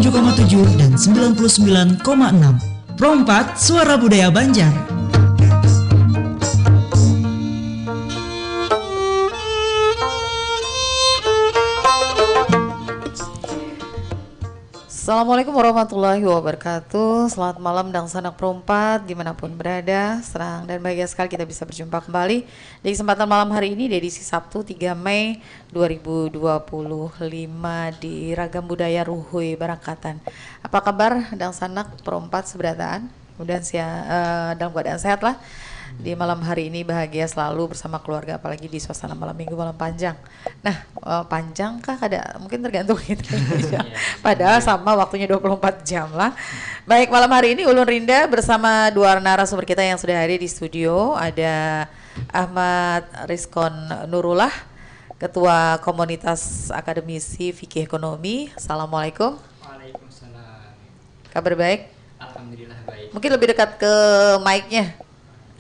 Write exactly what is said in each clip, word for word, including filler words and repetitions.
tujuh koma tujuh dan sembilan puluh sembilan koma enam. Pro empat, Suara Budaya Banjar. Assalamualaikum warahmatullahi wabarakatuh. Selamat malam, dangsanak Pro empat, dimanapun berada. Senang dan bahagia sekali kita bisa berjumpa kembali di kesempatan malam hari ini, di edisi Sabtu, tiga Mei dua ribu dua puluh lima, di Ragam Budaya Ruhui Barakatan. Apa kabar, dangsanak Pro empat seberataan? Mudahan sia-, eh, dalam keadaan sehat lah. Di malam hari ini bahagia selalu bersama keluarga, apalagi di suasana malam minggu, malam panjang. Nah, eh, panjang kah? Kada, mungkin tergantung kita. Iya. Padahal sama waktunya dua puluh empat jam lah. Baik, malam hari ini ulun Rinda bersama dua narasumber kita yang sudah hadir di studio. Ada Ahmad Rizkon Nurullah, Ketua Komunitas Akademisi Fikih Ekonomi. Assalamualaikum. Waalaikumsalam. Kabar baik? Alhamdulillah, baik. Mungkin lebih dekat ke mic-nya.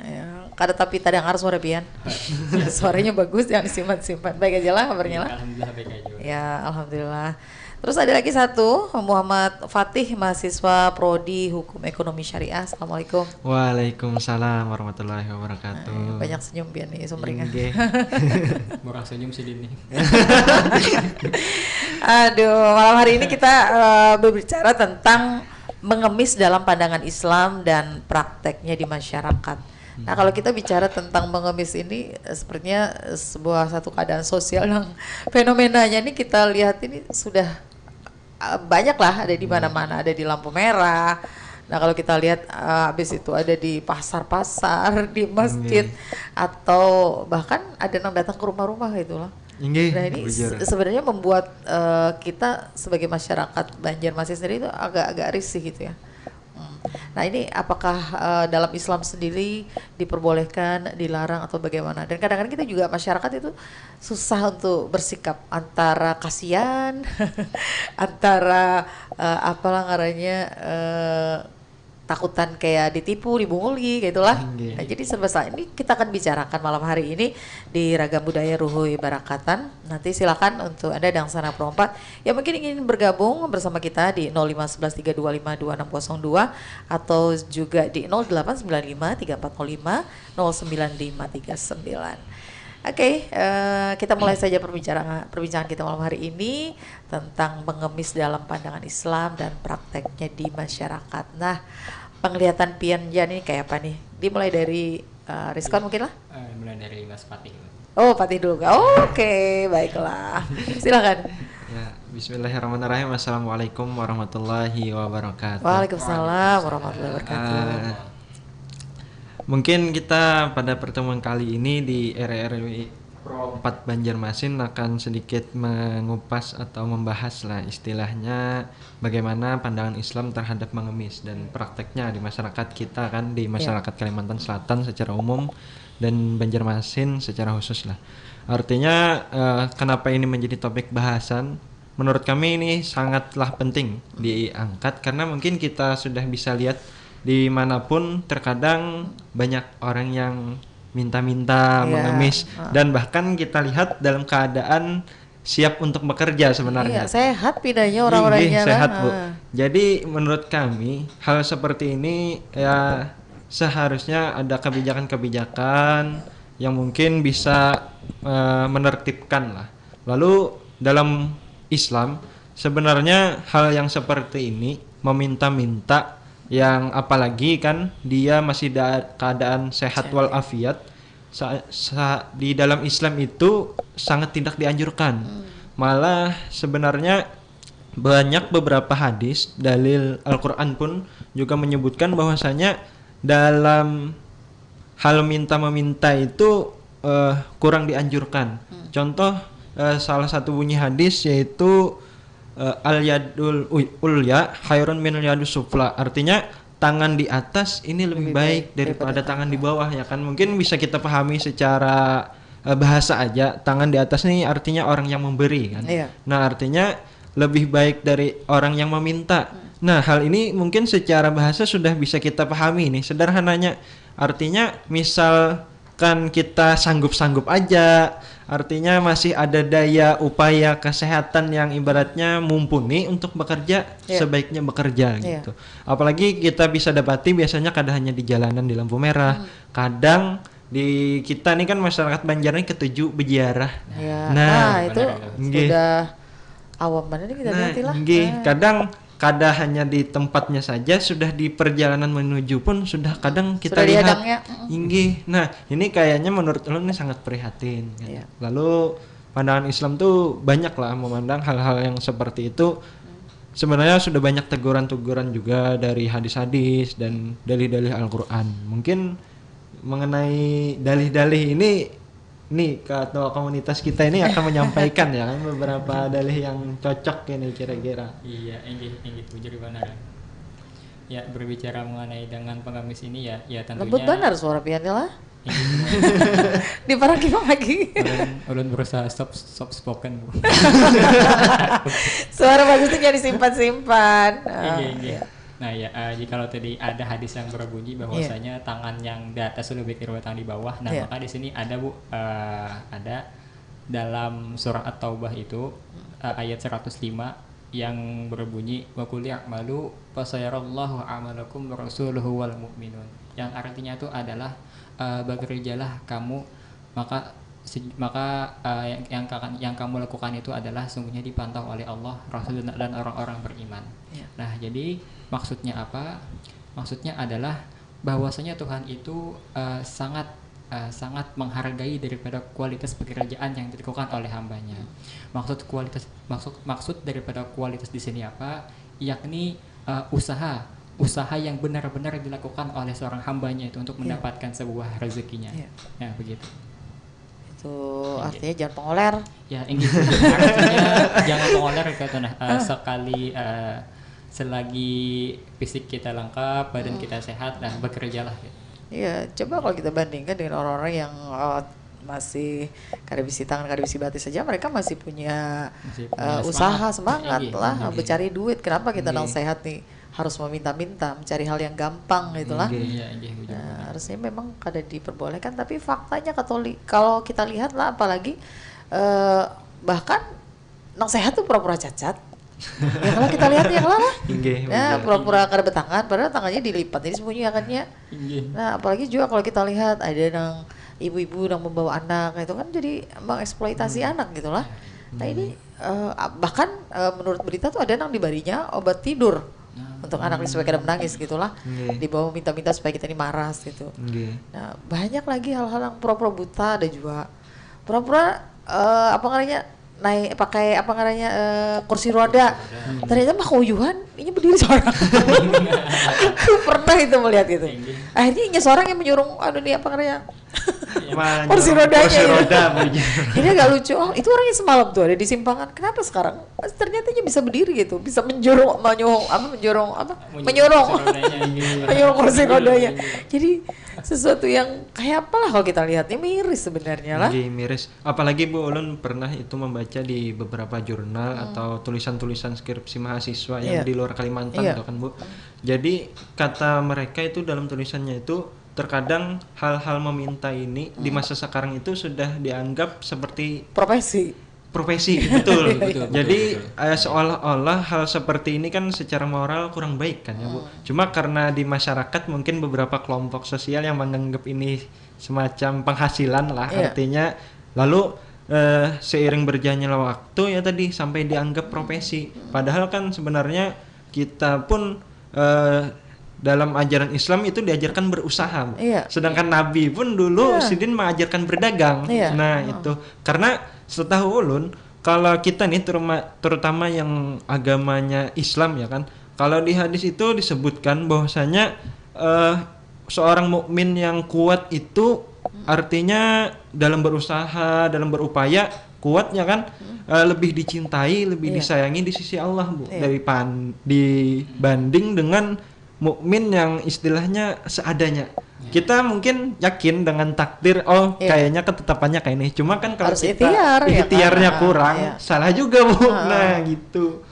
Ya, kada tapi tadangar suara pian. Suaranya bagus, jangan disimpan-simpan. Baik aja lah kabarnya lah. Alhamdulillah, baik aja. Ya, alhamdulillah. Terus ada lagi satu, Muhammad Fatih, mahasiswa Prodi Hukum Ekonomi Syariah. Assalamualaikum. Waalaikumsalam warahmatullahi wabarakatuh. Eh, banyak senyum pian nih, sumringah. Inggih. Murah senyum sidin nih. Aduh, malam hari ini kita, eh, berbicara tentang mengemis dalam pandangan Islam dan prakteknya di masyarakat. Nah, kalau kita bicara tentang mengemis ini, eh, sepertinya, eh, sebuah satu keadaan sosial yang fenomenanya ini kita lihat ini sudah, eh, banyak lah, ada di mana-mana, ada di lampu merah. Nah, kalau kita lihat, eh, habis itu ada di pasar-pasar, di masjid, atau bahkan ada yang datang ke rumah-rumah gitu loh. Inggih, nah, ini bujur. Se-, sebenarnya membuat, eh, kita sebagai masyarakat Banjarmasin sendiri itu agak-agak risih gitu ya. Hmm. Nah, ini apakah, eh, dalam Islam sendiri diperbolehkan, dilarang, atau bagaimana? Dan kadang-kadang kita juga, masyarakat itu susah untuk bersikap antara kasihan, antara, eh, apalah ngarannya, eh, takutan kayak ditipu, dibunguli, kayak itulah. Inggih. Nah, jadi serba salah. Ini kita akan bicarakan malam hari ini di Ragam Budaya Ruhui Barakatan. Nanti silakan untuk Anda dangsanak Pro empat yang mungkin ingin bergabung bersama kita di nol lima sebelas tiga dua lima dua enam kosong dua atau juga di nol delapan sembilan lima tiga empat nol lima nol sembilan lima tiga sembilan. Oke, eh, kita mulai saja perbicaraan, perbincangan kita malam hari ini tentang mengemis dalam pandangan Islam dan prakteknya di masyarakat. Nah, penglihatan pian ja nih kayak apa nih? Dimulai dari, eh, Rizkon mungkin lah? Eh, mulai dari Mas Fatih. Oh, Fatih dulu kah? Oke, baiklah. Silakan. Ya, bismillahirrahmanirrahim. Assalamualaikum warahmatullahi wabarakatuh. Waalaikumsalam warahmatullahi wabarakatuh. Eh, mungkin kita pada pertemuan kali ini di R R W Pro empat Banjarmasin akan sedikit mengupas atau membahas lah istilahnya bagaimana pandangan Islam terhadap mengemis dan prakteknya di masyarakat kita kan, di masyarakat Kalimantan Selatan secara umum dan Banjarmasin secara khusus lah. Artinya, eh, kenapa ini menjadi topik bahasan? Menurut kami ini sangatlah penting diangkat karena mungkin kita sudah bisa lihat di manapun terkadang banyak orang yang minta-minta, iya, mengemis, heeh, dan bahkan kita lihat dalam keadaan siap untuk bekerja sebenarnya. Iya, sehat pidanya orang-orangnya. Inggih, sehat, Bu. Heeh. Jadi menurut kami hal seperti ini ya seharusnya ada kebijakan-kebijakan yang mungkin bisa, eh, menertibkan lah. Lalu dalam Islam sebenarnya hal yang seperti ini meminta-minta yang apalagi kan dia masih da-, keadaan sehat walafiat sa-, sa-, di dalam Islam itu sangat tidak dianjurkan. Hmm. Malah sebenarnya banyak beberapa hadis, dalil Al-Quran pun juga menyebutkan bahwasanya dalam hal minta meminta itu, eh, kurang dianjurkan. Hmm. Contoh, eh, salah satu bunyi hadis yaitu, eh, al yadul ui-, ulya khairun min yadus sufla. Artinya tangan di atas ini lebih, lebih baik, baik daripada, daripada tangan di bawah, ya kan? Mungkin bisa kita pahami secara, eh, bahasa aja, tangan di atas nih artinya orang yang memberi kan. Iya. Nah, artinya lebih baik dari orang yang meminta. Hmm. Nah, hal ini mungkin secara bahasa sudah bisa kita pahami nih, sederhananya. Artinya misalkan kita sanggup-sanggup aja, artinya masih ada daya upaya kesehatan yang ibaratnya mumpuni untuk bekerja, Iya. sebaiknya bekerja Iya. gitu. Apalagi kita bisa dapati biasanya kada hanya di jalanan di lampu merah, kadang di kita nih kan masyarakat Banjar nih ketuju beziarah. Ya, Nah, nah, itu benar, benar. Nggih. Sudah awam mana nih kita Nah, berarti lah. Inggih, Nah. Kadang kada hanya di tempatnya saja, sudah di perjalanan menuju pun sudah kadang kita Sudah lihat. Dihadangnya. Inggih. Nah, ini kayaknya menurut ulun ini sangat prihatin. Kan. Iya. Lalu pandangan Islam tuh banyak lah memandang hal-hal yang seperti itu. Sebenarnya sudah banyak teguran-teguran juga dari hadis-hadis dan dalih-dalih Al-Quran. Mungkin mengenai dalih-dalih ini, nih ketua komunitas kita ini akan menyampaikan ya kan beberapa dalih yang cocok ini kira-kira. Iya, inggih, inggih, bujur banar. Ya, berbicara mengenai dengan pengemis ini ya, ya tentunya Lembut banar suara piannya lah. Inggih, Di parang kimang lagi. ulun, ulun berusaha soft, soft spoken, Bu. Suara bagus tuh jadi simpan-simpan. Ah, Inggih, inggih. Nah ya, eh, jikalau tadi ada hadis yang berbunyi bahwasanya tangan yang di atas lebih kiri batang di bawah. Nah, Iya. Maka di sini ada, Bu, eh, ada dalam surah At-Taubah itu, eh, ayat seratus lima yang berbunyi, "Wa qul i'malu fasayarallahu amalakum wa rasuluhu wal mu'minun." Yang artinya itu adalah, eh, "Bekerjalah kamu, maka si- maka eh, yang yang akan yang kamu lakukan itu adalah sungguhnya dipantau oleh Allah, Rasul dan, dan orang-orang beriman." Iya. Nah, jadi maksudnya apa? Maksudnya adalah bahwasanya Tuhan itu eh, sangat eh, sangat menghargai daripada kualitas pekerjaan yang dilakukan oleh hambanya. Maksud kualitas maksud maksud daripada kualitas di sini apa? Yakni eh, usaha usaha yang benar-benar dilakukan oleh seorang hambanya itu untuk Iya. Mendapatkan sebuah rezekinya. Iya. Nah, begitu. Itu Iya. Artinya jangan pengoler. Ya, inggih. Artinya jangan pengoler kata nah eh, sekali eh, selagi fisik kita lengkap, badan kita sehat, nah bekerjalah gitu. Iya, coba kalau kita bandingkan dengan orang-orang yang eh, masih kada bisi tangan, kada bisi batis saja, mereka masih punya Masih eh, punya usaha semangat. semangat Iya, lah, iya. Mencari duit. Kenapa kita nang Iya. Sehat nih harus meminta-minta, mencari hal yang gampang gitulah. Iya. Iya, iya, betul. Nah, harusnya memang kada diperbolehkan, tapi faktanya katoli kalau kita lihat lah, apalagi eh, bahkan nang sehat tuh pura-pura cacat. Ya kalau kita lihat ya lah. Inggih, Ya, betul. pura-pura kada betangan, padahal tangannya dilipat, jadi sembunyi akannya. Inggih. Nah, apalagi juga kalau kita lihat ada nang ibu-ibu yang membawa anak, itu kan jadi mengeksploitasi anak gitulah. Nah, ini eh, bahkan eh, menurut berita tuh ada nang dibarinya obat tidur untuk anak supaya kada menangis gitulah. Inggih. Dibawa minta-minta supaya kita ini maras gitu. Inggih. Nah, banyak lagi hal-hal yang pura-pura buta ada juga. Pura-pura eh, apa ngarannya naik pakai apa ngarannya eh, kursi roda. Ternyata mah kauyuhan, ini berdiri seorang. Aku pernah itu melihat itu. Akhirnya ini seorang yang menyuruh aduh nih apa ngarannya Wah, kursi nyuruh rodanya kursi ya. Roda punya. Ini agak lucu. Oh, itu orangnya semalam tuh ada di simpangan. Kenapa sekarang? Ternyata dia bisa berdiri gitu, bisa menjorong, menyuruh, apa menjorong, apa menyuruh, Kursi rodanya ini. menyuruh kursi Menyuruh, rodanya. iya. Jadi sesuatu yang kayak apalah kalau kita lihatnya miris sebenarnya lah. Inggih, miris. Apalagi Bu Ulun pernah itu membaca di beberapa jurnal atau tulisan-tulisan skripsi mahasiswa yang Iya. di luar Kalimantan Iya. tuh kan Bu. Jadi kata mereka itu dalam tulisannya itu terkadang hal-hal meminta ini di masa sekarang itu sudah dianggap seperti Profesi. profesi, betul. Betul, betul, Jadi betul. eh, seolah-olah hal seperti ini kan secara moral kurang baik kan ya Bu. Cuma karena di masyarakat mungkin beberapa kelompok sosial yang menganggap ini semacam penghasilan lah Iya. artinya. Lalu eh, seiring berjalannya waktu ya tadi sampai dianggap profesi. Padahal kan sebenarnya kita pun eh, dalam ajaran Islam itu diajarkan berusaha. Bu. Iya. Sedangkan Nabi pun dulu Iya. sidin mengajarkan berdagang. Iya. Nah, itu. Karena setahu ulun kalau kita nih terutama, terutama yang agamanya Islam ya kan. Kalau di hadis itu disebutkan bahwasanya eh, seorang mukmin yang kuat itu artinya dalam berusaha, dalam berupaya kuat ya kan eh, lebih dicintai, lebih Iya. disayangi di sisi Allah Bu Iya. dari pan dibanding dengan mukmin yang istilahnya seadanya. Kita mungkin yakin dengan takdir, oh Iya. kayaknya ketetapannya kayak ini. Cuma kan kalau Harus kita ikhtiar, ya kan? ikhtiarnya Ah, kurang, iya. salah juga bu. Ah. Nah gitu.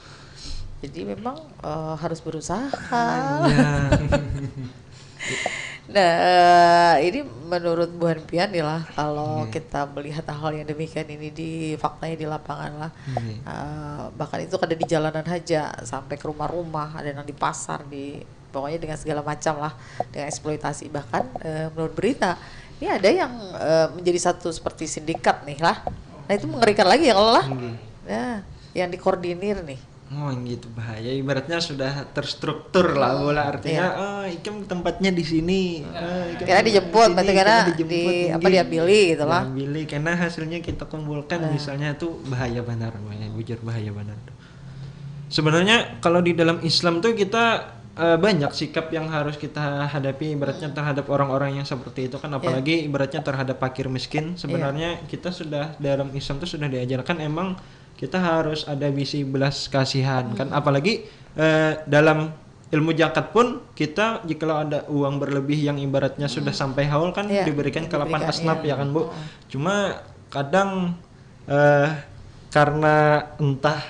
Jadi memang eh, harus berusaha. Ya. Nah, ini menurut buhan pian nih lah, kalau kita melihat hal yang demikian ini di faktanya di lapangan lah. Eh, bahkan itu kada di jalanan haja, sampai ke rumah-rumah, ada yang di pasar, di pokoknya dengan segala macam lah, dengan eksploitasi. Bahkan eh, menurut berita, ini ada yang eh, menjadi satu seperti sindikat nih lah. Nah, itu mengerikan lagi ya kalau lah. Nggih. Ya, yang dikoordinir nih. Oh, gitu bahaya. Ibaratnya sudah terstruktur lah, bola artinya, oh, ikam tempatnya di sini. Oh, ikam Kena tempatnya dijemput, sini, berarti kena kena dijemput, di- apa, nggih. diambil gitu lah. Diambil, karena hasilnya kita kumpulkan, misalnya, itu bahaya benar, bahaya, bujur bahaya benar tuh. Sebenarnya kalau di dalam Islam tuh kita eh, banyak sikap yang harus kita hadapi, ibaratnya terhadap orang-orang yang seperti itu kan, apalagi ibaratnya terhadap fakir miskin. Sebenarnya kita sudah dalam Islam tuh sudah diajarkan emang kita harus ada bisi belas kasihan kan, apalagi eh, dalam ilmu zakat pun kita jikalau ada uang berlebih yang ibaratnya sudah sampai haul kan Iya, diberikan ke lapan diberikan, asnaf iya. Ya kan, Bu. Cuma kadang eh, karena entah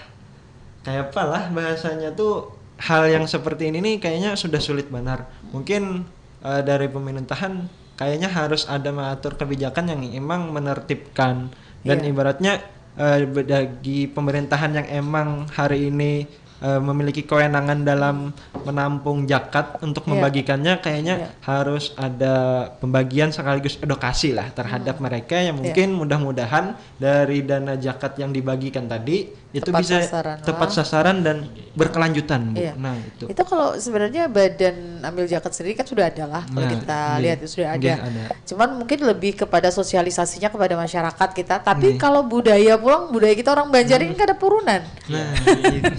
kayak apalah bahasanya tuh, hal yang seperti ini nih kayaknya sudah sulit benar. Mungkin eh, dari pemerintahan kayaknya harus ada mengatur kebijakan yang emang menertibkan dan Iya. ibaratnya eh, bagi pemerintahan yang emang hari ini eh, memiliki kewenangan dalam menampung zakat untuk Iya. membagikannya, kayaknya Iya. harus ada pembagian sekaligus edukasi lah terhadap mereka yang mungkin mudah-mudahan dari dana zakat yang dibagikan tadi itu Tepat bisa sasaran tepat lah. Sasaran dan berkelanjutan, Bu. Iya. Nah, itu. Itu kalau sebenarnya badan amil zakat sendiri kan sudah ada lah. Kalau Nah, kita iya. Lihat itu sudah ada. Nggih, ada. Cuman mungkin lebih kepada sosialisasinya kepada masyarakat kita. Tapi Nggih. Kalau budaya pulang, budaya kita orang Banjar ini kada purunan. Nah, itu.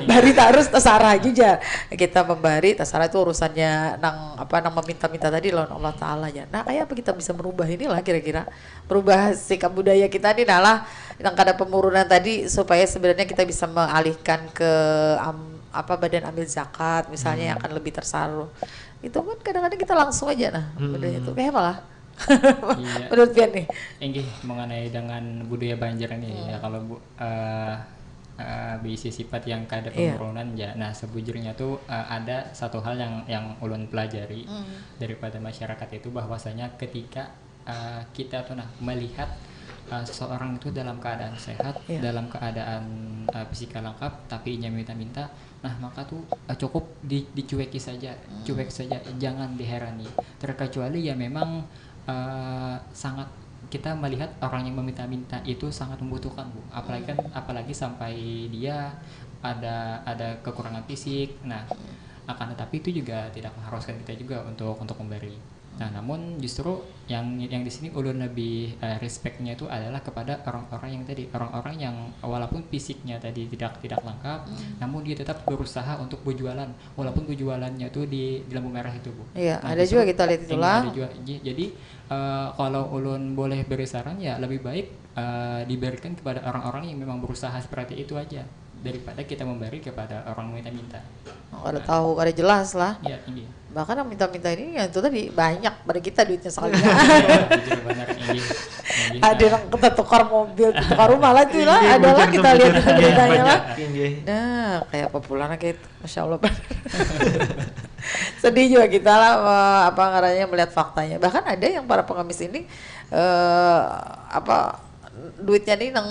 Bari tarus tasarah aja ja. Kita membari tasarah itu urusannya nang apa, nang meminta-minta tadi lawan Allah Taala ja. Nah, kayak apa kita bisa merubah inilah kira-kira, merubah sikap budaya kita nih, nah lah, nang kada pemurunan tadi, supaya sebenarnya kita bisa mengalihkan ke am- apa, badan ambil zakat misalnya, yang akan lebih tersaru. Itu kan kadang-kadang kita langsung aja nah, Hmm. Budaya itu kayak apa lah? Iya. Menurut pian nih? Inggih, mengenai dengan budaya Banjar ini, ya, kalau bu, eh, eh, bisi sifat yang kada Iya. Penurunan ya. Nah, sebujurnya tuh eh, ada satu hal yang yang ulun pelajari daripada masyarakat itu, bahwasanya ketika eh, kita tuh nah melihat eh, seseorang itu dalam keadaan sehat, Iya. dalam keadaan eh, fisika lengkap, tapi inya minta-minta, nah, maka tuh eh, cukup di, dicueki saja, cuek saja, jangan diherani. Terkecuali ya memang eh, sangat kita melihat orang yang meminta-minta itu sangat membutuhkan, Bu. Apalagi kan, apalagi sampai dia ada ada kekurangan fisik. Nah, akan tetapi itu juga tidak mengharuskan kita juga untuk untuk memberi. Nah, namun justru yang yang di sini ulun lebih eh, respectnya itu adalah kepada orang-orang yang tadi, orang-orang yang walaupun fisiknya tadi tidak tidak lengkap, namun dia tetap berusaha untuk berjualan, walaupun berjualannya tuh di, di lampu merah itu, Bu. Iya, Nah, ada justru juga kita lihat ini itulah. Ada juga. J- Jadi eh, kalau ulun boleh beri saran, ya lebih baik eh, diberikan kepada orang-orang yang memang berusaha seperti itu aja, daripada kita memberi kepada orang minta-minta. Kada tahu, kada jelas lah. Ya, ini. Bahkan yang minta-minta ini yang itu tadi banyak pada kita duitnya sekali. Jujur benar, ini. Ini, Ada eh, yang kita tukar mobil, tukar rumah lah itu lah. Ada lah, kita lihat itu beritanya lah. Nah, kayak apa pula kayak itu. Masya Allah. Sedih juga kita lah me- apa ngarannya melihat faktanya. Bahkan ada yang para pengemis ini eh apa duitnya nih nang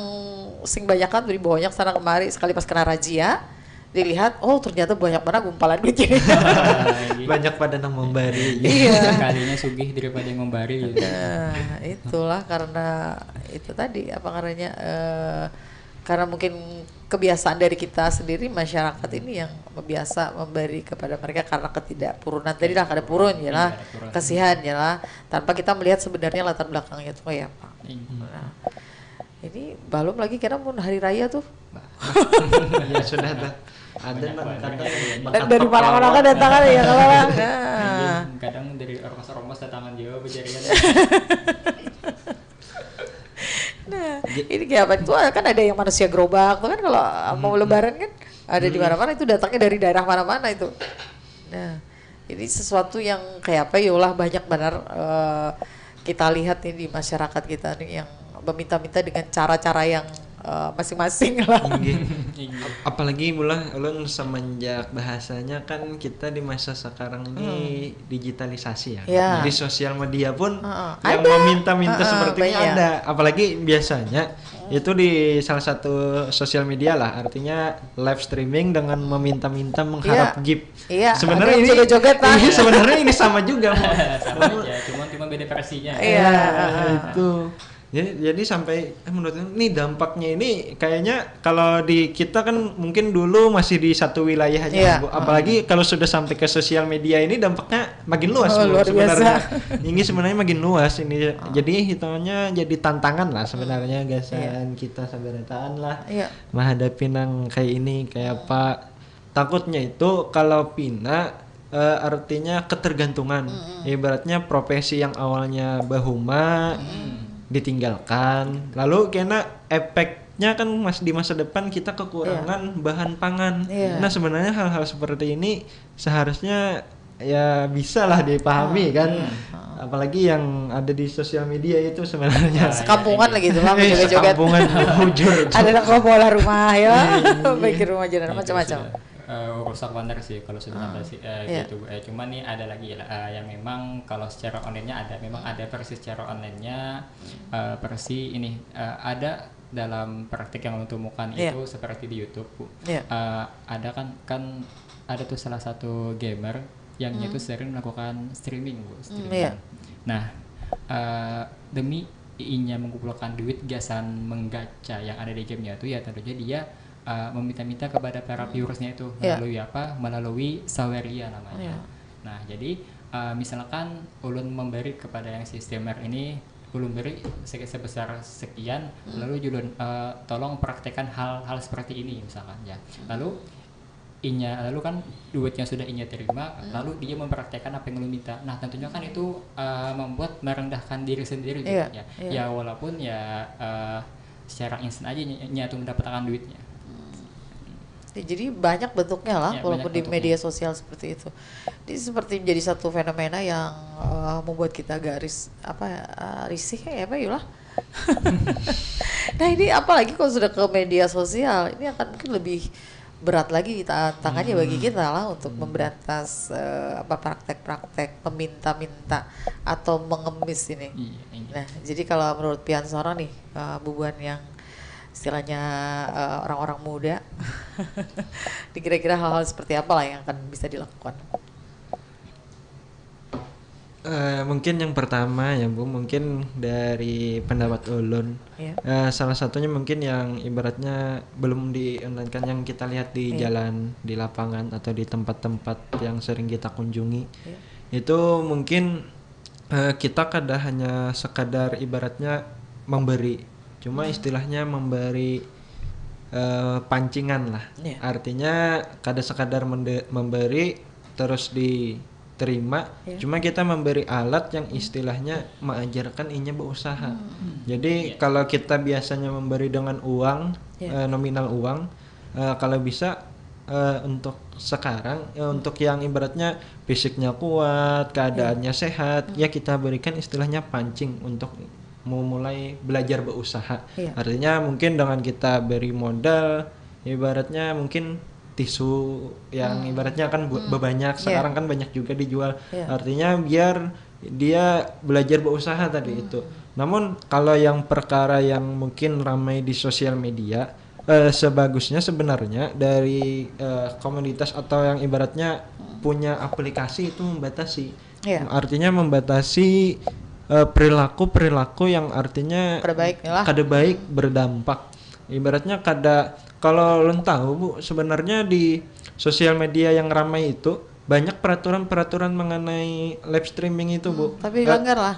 sing banyakan beri banyak sana kemari, sekali pas kena razia dilihat, oh, ternyata banyak banget gumpalan duitnya. Banyak pada nang membari. Iya. Kalinya sugih daripada yang membari gitu. Nah, itulah karena itu tadi apa ngarannya eh karena mungkin kebiasaan dari kita sendiri, masyarakat ini yang membiasa memberi kepada mereka karena ketidakpurunan tadi lah, kada purun ya lah, Iya, purun. Kasihan ya lah, tanpa kita melihat sebenarnya latar belakangnya itu kayak apa. Iya. Nah, ini belum lagi kena mun hari raya tuh. Ya sudah dah. Ada nang kata yang Dan dari mana-mana kan datang kan ya kalau lah. Nah, Kadang dari ormas-ormas datangan juga pencarian. Nah, ini kayak apa tuh, kan ada yang manusia gerobak tuh kan kalau mau lebaran kan ada di mana-mana, itu datangnya dari daerah mana-mana itu. Nah, ini sesuatu yang kayak apa ya lah, banyak benar eh, kita lihat nih di masyarakat kita nih yang meminta-minta dengan cara-cara yang uh, masing-masing lah. Inggih. Apalagi mula ulun semenjak bahasanya kan kita di masa sekarang ini digitalisasi ya. Ya. Jadi sosial media pun Heeh. yang Ada. meminta-minta Heeh, seperti ini banyak. Ada. Apalagi biasanya itu di salah satu sosial media lah, artinya live streaming dengan meminta-minta mengharap Iya. gift. Iya, Sebenarnya ada yang ini sudah joget lah. Ini sebenarnya ini sama juga. Sama aja, cuman cuma beda versinya. Iya. Nah, itu. Ya, jadi sampai eh, menurut ini dampaknya ini kayaknya kalau di kita kan mungkin dulu masih di satu wilayah aja, Iya. Bu. Apalagi kalau sudah sampai ke sosial media ini dampaknya makin luas, Oh, Bu, luar sebenarnya. biasa. Ini sebenarnya makin luas ini. Jadi hitungannya jadi tantangan lah sebenarnya gasan Iya. kita sabarataan lah Iya. menghadapi nang kayak ini kayak apa. Takutnya itu kalau pina eh, artinya ketergantungan. Ibaratnya profesi yang awalnya bahuma ditinggalkan, lalu kena efeknya kan mas di masa depan kita kekurangan bahan pangan. Iya. Nah, sebenarnya hal-hal seperti ini seharusnya ya bisa lah dipahami kan. Apalagi yang ada di sosial media itu sebenarnya. Sekampungan lagi itu lah, Eh, joget-joget. Sekampungan bujur. Ada nang kelompok olah rumah ya, bikin rumah jalan macam-macam. Eh, rusak banget sih kalau sudah sampai sih eh, Iya. Gitu. Eh, cuman nih ada lagi lah, eh, yang memang kalau secara online-nya ada, memang ada versi secara online-nya, eh, versi ini, eh, ada dalam praktik yang ulun temukan Iya. Itu seperti di YouTube, Bu. Iya. Eh, ada kan kan ada tuh salah satu gamer yang itu sering melakukan streaming, Bu, streaming. Iya. Nah, eh, demi inya mengumpulkan duit gasan menggacha yang ada di gamenya itu, ya tentunya dia eh, meminta-minta kepada para viewersnya itu Iya. melalui apa? Melalui Saweria namanya. Iya. Nah, jadi eh, misalkan ulun memberi kepada yang si streamer ini, ulun beri se- sebesar sekian, lalu julun eh, tolong praktekkan hal-hal seperti ini misalkan ya. Lalu inya lalu kan duitnya sudah inya terima, lalu dia mempraktekkan apa yang ulun minta. Nah, tentunya kan itu eh, membuat merendahkan diri sendiri gitu Iya, ya. Iya. Ya walaupun ya eh, secara instan aja nya, nya tuh mendapatkan duitnya. Ya, jadi banyak bentuknya lah, Ya, walaupun banyak di bentuknya. Media sosial seperti itu. Ini seperti menjadi satu fenomena yang eh, membuat kita garis apa eh, risih ya apa Yula? Nah, ini apalagi kalau sudah ke media sosial, ini akan mungkin lebih berat lagi tantangannya bagi kita lah untuk memberantas eh, apa praktek-praktek meminta-minta atau mengemis ini. Iya, iya. Nah, jadi kalau menurut pian seorang nih eh, bubuhan yang istilahnya eh, orang-orang muda, ini kira-kira hal-hal seperti apa lah yang akan bisa dilakukan? Eh, mungkin yang pertama ya Bu, mungkin dari pendapat ulun. Ya. Eh, salah satunya mungkin yang ibaratnya belum diundankan yang kita lihat di Iya. jalan, di lapangan atau di tempat-tempat yang sering kita kunjungi. Iya. Itu mungkin eh, kita kada hanya sekadar ibaratnya memberi, cuma istilahnya memberi eh, pancingan lah. Iya. Artinya kada sekadar mende- memberi terus diterima, Iya. cuma kita memberi alat yang istilahnya mengajarkan inya berusaha. Jadi kalau kita biasanya memberi dengan uang Iya. eh, nominal uang, eh, kalau bisa eh, untuk sekarang eh, untuk yang ibaratnya fisiknya kuat, keadaannya sehat, ya kita berikan istilahnya pancing untuk memulai belajar berusaha. Iya. Artinya mungkin dengan kita beri modal, ibaratnya mungkin tisu yang ibaratnya kan bu- banyak, sekarang kan banyak juga dijual. Iya. Artinya biar dia belajar berusaha tadi itu. Namun kalau yang perkara yang mungkin ramai di sosial media, eh, sebagusnya sebenarnya dari eh, komunitas atau yang ibaratnya punya aplikasi itu membatasi. Iya. Artinya membatasi eh, perilaku-perilaku yang artinya Kada baik lah. kada baik berdampak. Ibaratnya kada kalau ulun tahu Bu, sebenarnya di sosial media yang ramai itu banyak peraturan-peraturan mengenai live streaming itu Bu. Tapi Eh, langgar lah.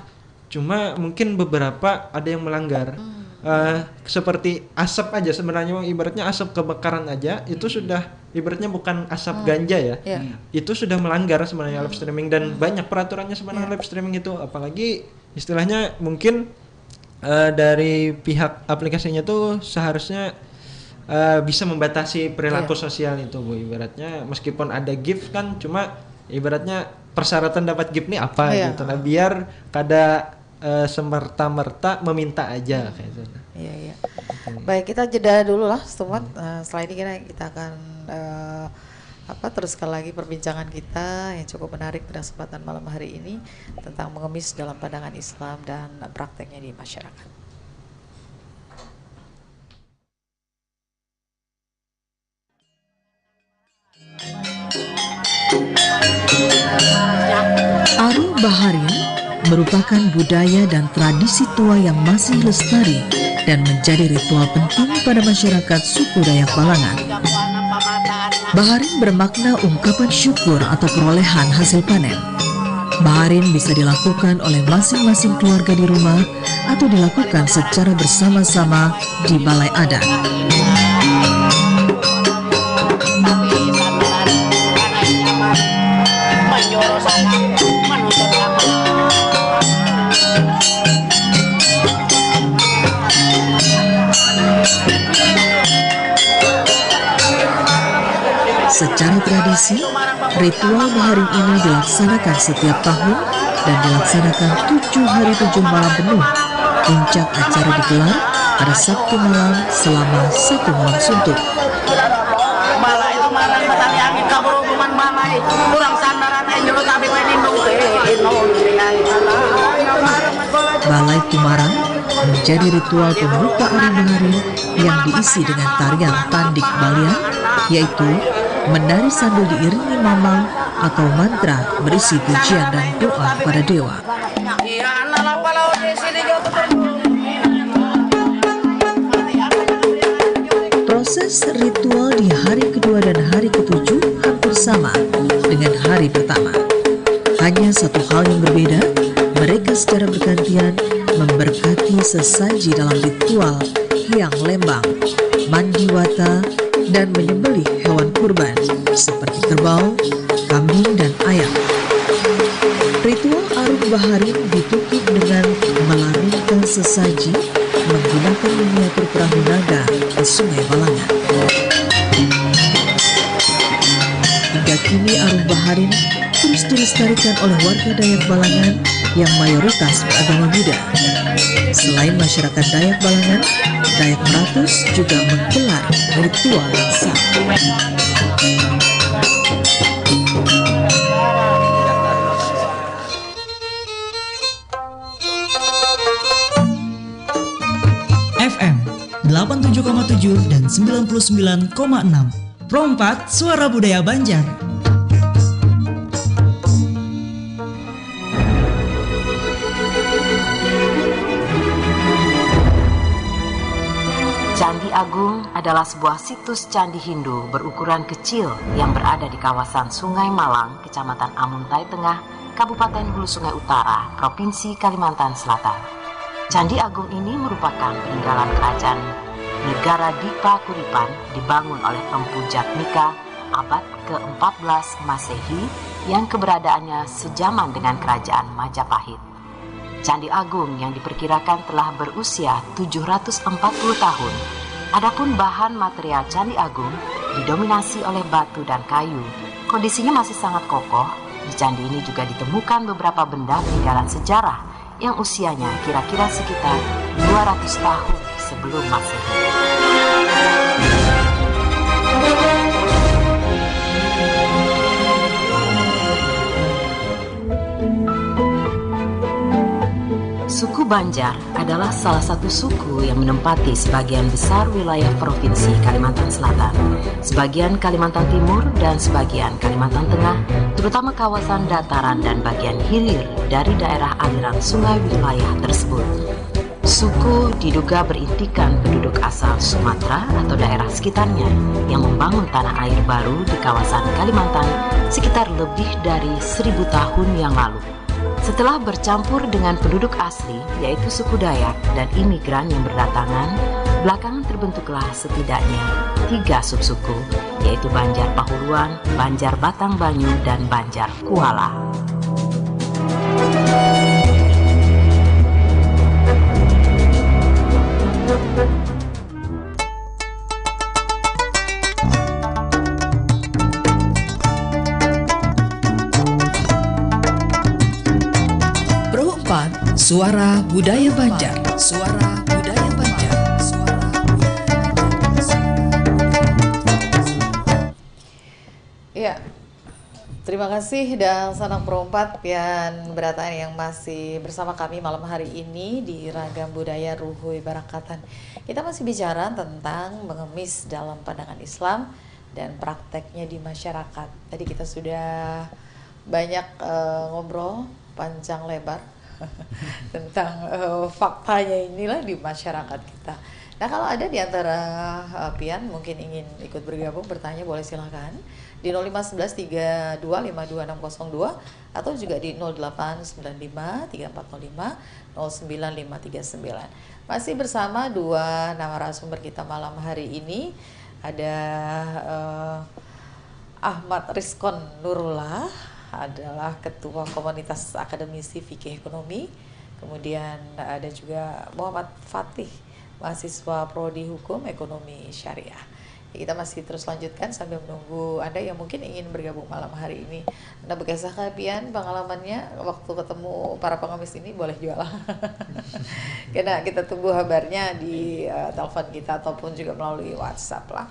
Cuma mungkin beberapa ada yang melanggar. Eh, seperti asap aja sebenarnya, ibaratnya asap kebakaran aja itu sudah ibaratnya bukan asap ganja ya. Iya. Itu sudah melanggar sebenarnya live streaming dan banyak peraturannya sebenarnya live streaming itu. Apalagi istilahnya mungkin eh, dari pihak aplikasinya tuh seharusnya eh, bisa membatasi perilaku sosial itu Bu. Ibaratnya meskipun ada gift kan, cuma ibaratnya persyaratan dapat gift nih apa Iya. gitu. Nah, biar kada eh, semerta-merta meminta aja kayak gitu. Iya, iya. Baik, kita jeda dulu lah, Stumat. Eh, setelah ini kita, kita akan, eh, apa, teruskan lagi perbincangan kita yang cukup menarik pada kesempatan malam hari ini tentang mengemis dalam pandangan Islam dan prakteknya di masyarakat. Aruh Baharin merupakan budaya dan tradisi tua yang masih lestari dan menjadi ritual penting pada masyarakat suku Dayak Balangan. Baharin bermakna ungkapan syukur atau perolehan hasil panen. Baharin bisa dilakukan oleh masing-masing keluarga di rumah atau dilakukan secara bersama-sama di balai adat. Secara tradisi, ritual Baharin ini dilaksanakan setiap tahun dan dilaksanakan tujuh hari tujuh malam penuh. Puncak acara digelar pada Sabtu malam selama satu malam suntuk. Balai Tumarang menjadi ritual pembuka Aruh Baharin yang diisi dengan tarian tandik balian, yaitu menari sambil diiringi mamang atau mantra berisi pujian dan doa kepada dewa. Proses ritual di hari kedua dan hari ketujuh hampir sama dengan hari pertama. Hanya satu hal yang berbeda, mereka secara bergantian memberkati sesaji dalam ritual hiang lembang, mandi wata, dan menyembelih hewan kurban seperti kerbau, kambing, dan ayam. Ritual Aruh Baharin ditutup dengan melarungkan sesaji menggunakan miniatur perahu naga ke Sungai Balangan. Hingga kini Aruh Baharin terus dilestarikan oleh warga Dayak Balangan yang mayoritas beragama Buddha. Selain masyarakat Dayak Balangan, Dayak Meratus juga menggelar ritual yang sama. F M delapan tujuh koma tujuh dan sembilan puluh sembilan koma enam. Pro empat, Suara Budaya Banjar. Candi Agung adalah sebuah situs candi Hindu berukuran kecil yang berada di kawasan Sungai Malang, Kecamatan Amuntai Tengah, Kabupaten Hulu Sungai Utara, Provinsi Kalimantan Selatan. Candi Agung ini merupakan peninggalan kerajaan negara Dipa Kuripan, dibangun oleh Empu Jatmika abad keempat belas Masehi, yang keberadaannya sejaman dengan kerajaan Majapahit. Candi Agung yang diperkirakan telah berusia tujuh ratus empat puluh tahun. Adapun bahan material Candi Agung didominasi oleh batu dan kayu. Kondisinya masih sangat kokoh. Di candi ini juga ditemukan beberapa benda peninggalan sejarah yang usianya kira-kira sekitar dua ratus tahun sebelum Masehi. Suku Banjar adalah salah satu suku yang menempati sebagian besar wilayah Provinsi Kalimantan Selatan, sebagian Kalimantan Timur, dan sebagian Kalimantan Tengah, terutama kawasan dataran dan bagian hilir dari daerah aliran sungai wilayah tersebut. Suku diduga berintikan penduduk asal Sumatera atau daerah sekitarnya yang membangun tanah air baru di kawasan Kalimantan sekitar lebih dari seribu tahun yang lalu. Setelah bercampur dengan penduduk asli, yaitu suku Dayak dan imigran yang berdatangan, belakangan terbentuklah setidaknya tiga subsuku, yaitu Banjar Pahuluan, Banjar Batang Banyu, dan Banjar Kuala. Pro empat, Suara Budaya Banjar. Suara Budaya Banjar. Ya, terima kasih dan sanak perompat pian berataan yang masih bersama kami malam hari ini di Ragam Budaya Ruhui Barakatan. Kita masih bicara tentang mengemis dalam pandangan Islam dan prakteknya di masyarakat. Tadi kita sudah banyak eh, ngobrol panjang lebar tentang eh, faktanya inilah di masyarakat kita. Nah, kalau ada di antara eh, pian mungkin ingin ikut bergabung, bertanya, boleh silahkan di nol lima sebelas tiga dua lima dua enam kosong dua atau juga di nol delapan sembilan lima tiga empat nol lima nol sembilan lima tiga sembilan. Masih bersama dua narasumber kita malam hari ini, ada eh, Ahmad Rizkon Nurullah, adalah Ketua Komunitas Akademisi Fikih Ekonomi. Kemudian ada juga Muhammad Fatih, mahasiswa Prodi Hukum Ekonomi Syariah. Ya, kita masih terus lanjutkan sambil menunggu Anda yang mungkin ingin bergabung malam hari ini. Anda berkisah kah pian pengalamannya waktu ketemu para pengemis ini, boleh juga lah. Karena kita tunggu kabarnya di eh, telepon kita ataupun juga melalui WhatsApp lah.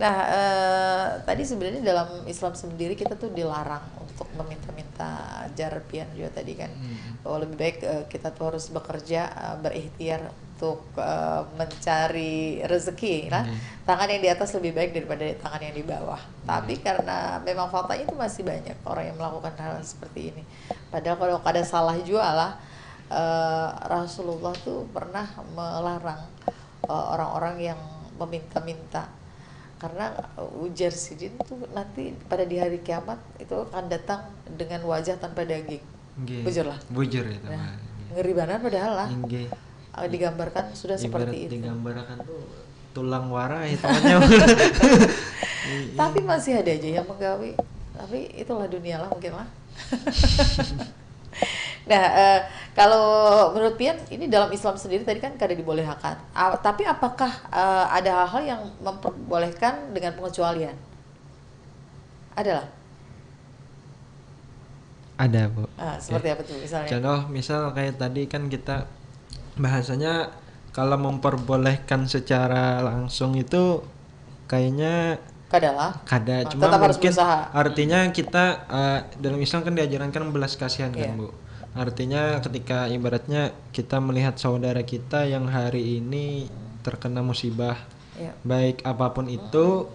Nah, eh, tadi sebenarnya dalam Islam sendiri kita tuh dilarang untuk meminta-minta, jar pian juga tadi kan, bahwa lebih baik eh, kita tuh harus bekerja, eh, berikhtiar untuk eh, mencari rezeki lah. Tangan yang di atas lebih baik daripada tangan yang di bawah. Tapi karena memang faktanya itu masih banyak orang yang melakukan hal seperti ini. Padahal kalau kada salah juga lah, eh, Rasulullah tuh pernah melarang eh, orang-orang yang meminta-minta. Karena eh, ujar sidin tuh nanti pada di hari kiamat itu akan datang dengan wajah tanpa daging. Nggih. Bujur lah. Bujur itu. Nah, ngeri banar padahal lah. Nggih. Eh, digambarkan sudah seperti itu. Digambarkan tuh tulang wara hitungannya. Tapi masih ada aja yang menggawi. Tapi itulah dunia lah mungkin lah. Nah, eh, kalau menurut pian ini dalam Islam sendiri tadi kan kada dibolehkan. A- tapi apakah eh, ada hal-hal yang memperbolehkan dengan pengecualian? Adalah. Ada, Bu. Ah, seperti apa tuh misalnya? Contoh, misal kayak tadi kan kita bahasanya kalau memperbolehkan secara langsung itu kayaknya Kadalah. kada. Ah, Cuma tetap harus mungkin berusaha. Artinya kita eh, dalam Islam kan diajarankan belas kasihan kan, Iya. Bu. Artinya ketika ibaratnya kita melihat saudara kita yang hari ini terkena musibah, Iya. baik apapun itu,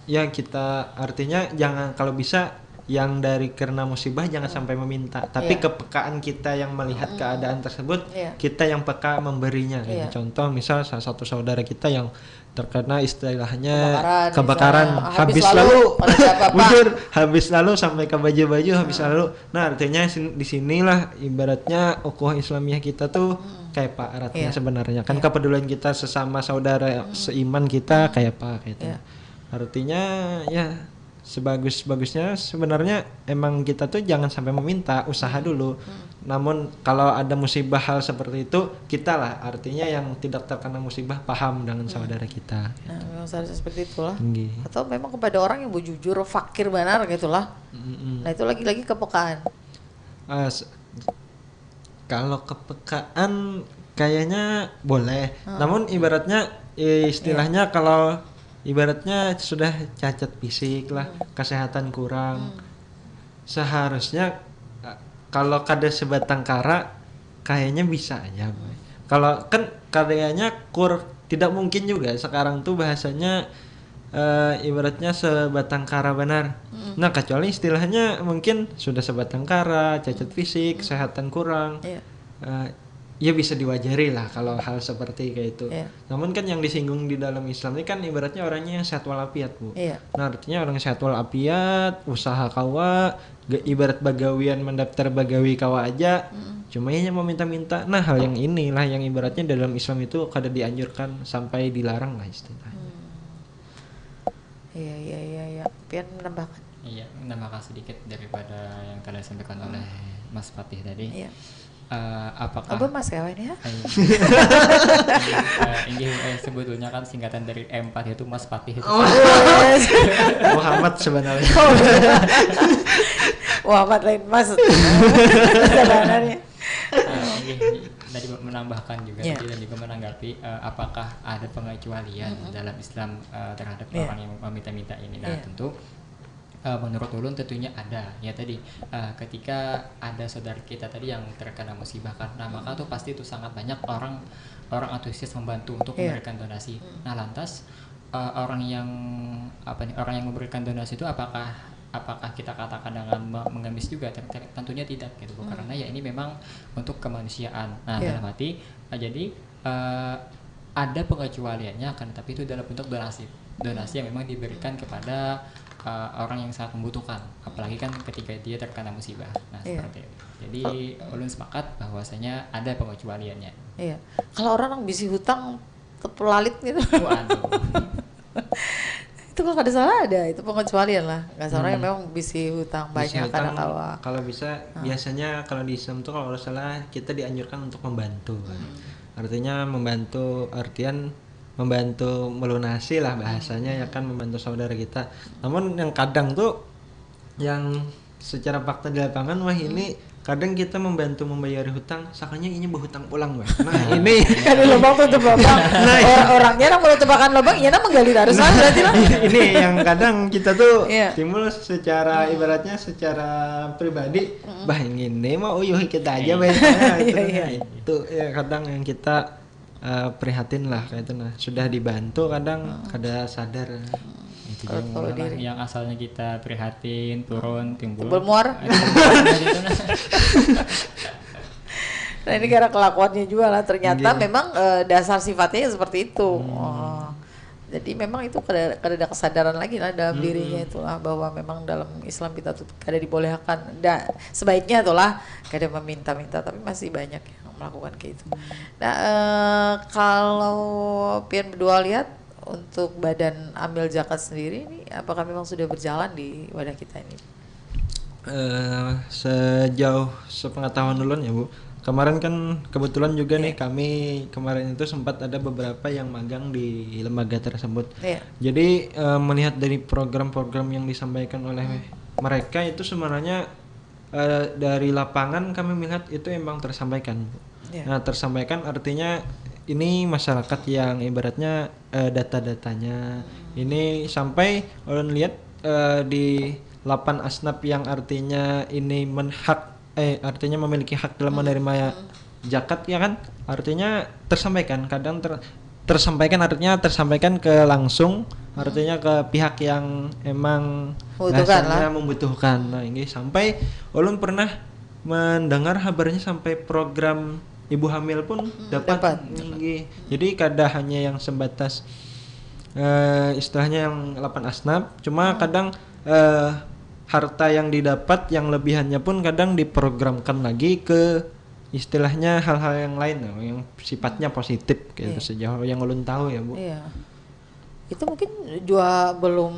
ya kita artinya jangan, kalau bisa yang dari karena musibah jangan sampai meminta, tapi Iya. kepekaan kita yang melihat keadaan tersebut, Iya. kita yang peka memberinya. Gitu. Iya. Contoh misal salah satu saudara kita yang terkena istilahnya Kebakaran, kebakaran, misalnya, habis habis lalu, lalu, pada siapa, Pak? Bujur, habis lalu sampai ke baju-baju, habis lalu. Nah, artinya sin- di sinilah ibaratnya ukhuwah Islamiyah kita tuh kayak apa artinya Iya. sebenarnya kan Iya. kepedulian kita sesama saudara seiman kita kayak apa kayak itu. Iya. Artinya ya sebagus-bagusnya sebenarnya emang kita tuh jangan sampai meminta, usaha dulu. Namun kalau ada musibah hal seperti itu, kita lah artinya yang tidak terkena musibah paham dengan saudara kita. Nah, memang seharusnya seperti itulah. Nggih. Atau memang kepada orang yang bujujur fakir benar gitulah. Mm-mm. Nah, itu lagi-lagi kepekaan. Ah, se- kalau kepekaan kayaknya boleh. Namun ibaratnya eh, istilahnya kalau ibaratnya sudah cacat fisik lah, kesehatan kurang. Seharusnya eh, kalau kada sebatang kara kayaknya bisa aja, Boy. Kalau kan kayaknya kur tidak mungkin juga sekarang tuh bahasanya eh, ibaratnya sebatang kara benar. Nah, kecuali istilahnya mungkin sudah sebatang kara, cacat fisik, kesehatan kurang. Iya. Eh, ya bisa diwajari lah kalau hal seperti kayak itu. Iya. Namun kan yang disinggung di dalam Islam ini kan ibaratnya orangnya yang sehat walafiat, Bu. Iya. Nah, artinya orang sehat walafiat, usaha kawa, ge- ibarat bagawian mendaftar bagawi kawa aja. Cuma ya meminta-minta. Nah, hal yang inilah yang ibaratnya dalam Islam itu kada dianjurkan sampai dilarang lah istilahnya. Iya, iya, iya, iya. Pian menambahkan. Iya, menambahkan sedikit daripada yang tadi disampaikan oleh Mas Fatih tadi. Iya. Eh, apakah Apa Mas kawan ya? Eh, eh, inggih, eh, sebetulnya kan singkatan dari M empat itu Mas Fatih itu. Muhammad sebenarnya. Muhammad lain Mas. Sebenarnya. Eh, inggih, tadi menambahkan juga Iya. tadi dan juga menanggapi eh, apakah ada pengecualian dalam Islam eh, terhadap Iya. orang yang meminta-minta ini. Nah, Iya. Tentu Uh, menurut ulun tentunya ada ya tadi uh, ketika ada saudara kita tadi yang terkena musibah kan nah maka tuh pasti itu sangat banyak orang orang antusias membantu untuk yeah. memberikan donasi hmm. Nah lantas uh, orang yang apa nih orang yang memberikan donasi itu apakah apakah kita katakan dengan mengemis juga tentunya tidak gitu hmm. Karena ya ini memang untuk kemanusiaan nah yeah. Dalam arti uh, jadi uh, ada pengecualiannya kan tapi itu dalam bentuk donasi donasi yang memang diberikan kepada uh, orang yang sangat membutuhkan apalagi kan ketika dia terkena musibah nah yeah. Seperti itu jadi oh. Ulun sepakat bahwasanya ada pengecualiannya iya yeah. Kalau orang yang bisi hutang tepelalit gitu oh, itu kalau kada salah ada itu pengecualian lah nggak salah hmm. Memang bisi hutang banyak karena kawa kalau bisa hmm. Biasanya kalau di Islam tuh kalau salah kita dianjurkan untuk membantu hmm. Artinya membantu artian membantu melunasi lah bahasanya ya kan membantu saudara kita. Namun yang kadang tuh yang secara fakta di lapangan wah ini kadang kita membantu membayari hutang sakanya ini berhutang pulang bah nah ini ada lubang tutup lubang nah, Or orangnya yang menutupakan lubang iya menggali terus lah berarti lah ini yang kadang kita tuh yeah. Timbul secara ibaratnya secara pribadi mm. Bah ini mah uyuh kita aja bah itu, yeah, yeah. Itu ya kadang yang kita uh, prihatin lah kayak itu nah sudah dibantu kadang hmm. Kada sadar hmm. Itu kalau, kalau diri. Yang asalnya kita prihatin turun timbul timbul muar nah ini karena kelakuannya juga lah ternyata yeah. Memang uh, dasar sifatnya seperti itu hmm. Oh. Jadi memang itu kada kada ada kesadaran lagi lah dalam hmm. Dirinya itulah bahwa memang dalam Islam kita tuh kada dibolehkan da, sebaiknya itulah kada meminta-minta tapi masih banyak yang melakukan kayak itu. Nah, eh, kalau pian berdua lihat untuk badan amil zakat sendiri ini apakah memang sudah berjalan di wadah kita ini? Uh, sejauh sepengetahuan ulun ya bu, kemarin kan kebetulan juga yeah. Nih kami kemarin itu sempat ada beberapa yang magang di lembaga tersebut. Yeah. Jadi uh, melihat dari program-program yang disampaikan oleh hmm. Mereka itu sebenarnya uh, dari lapangan kami melihat itu emang tersampaikan. Yeah. Nah, tersampaikan artinya ini masyarakat yang ibaratnya uh, data-datanya hmm. Ini sampai ulun lihat uh, di lapan asnaf yang artinya ini menhak eh artinya memiliki hak dalam hmm. Menerima hmm. Zakat ya kan artinya tersampaikan kadang ter, tersampaikan artinya tersampaikan ke langsung hmm. Artinya ke pihak yang emang membutuhkan lah. Membutuhkan nah ini sampai ulun pernah mendengar kabarnya sampai program ibu hamil pun hmm, dapat, dapat. Jadi kada hanya yang sebatas uh, istilahnya yang lapan asnaf cuma hmm. Kadang uh, harta yang didapat yang lebihannya pun kadang diprogramkan lagi ke istilahnya hal-hal yang lain yang sifatnya positif gitu yeah. Sejauh yang ulun tahu ya bu. Yeah. Itu mungkin juga belum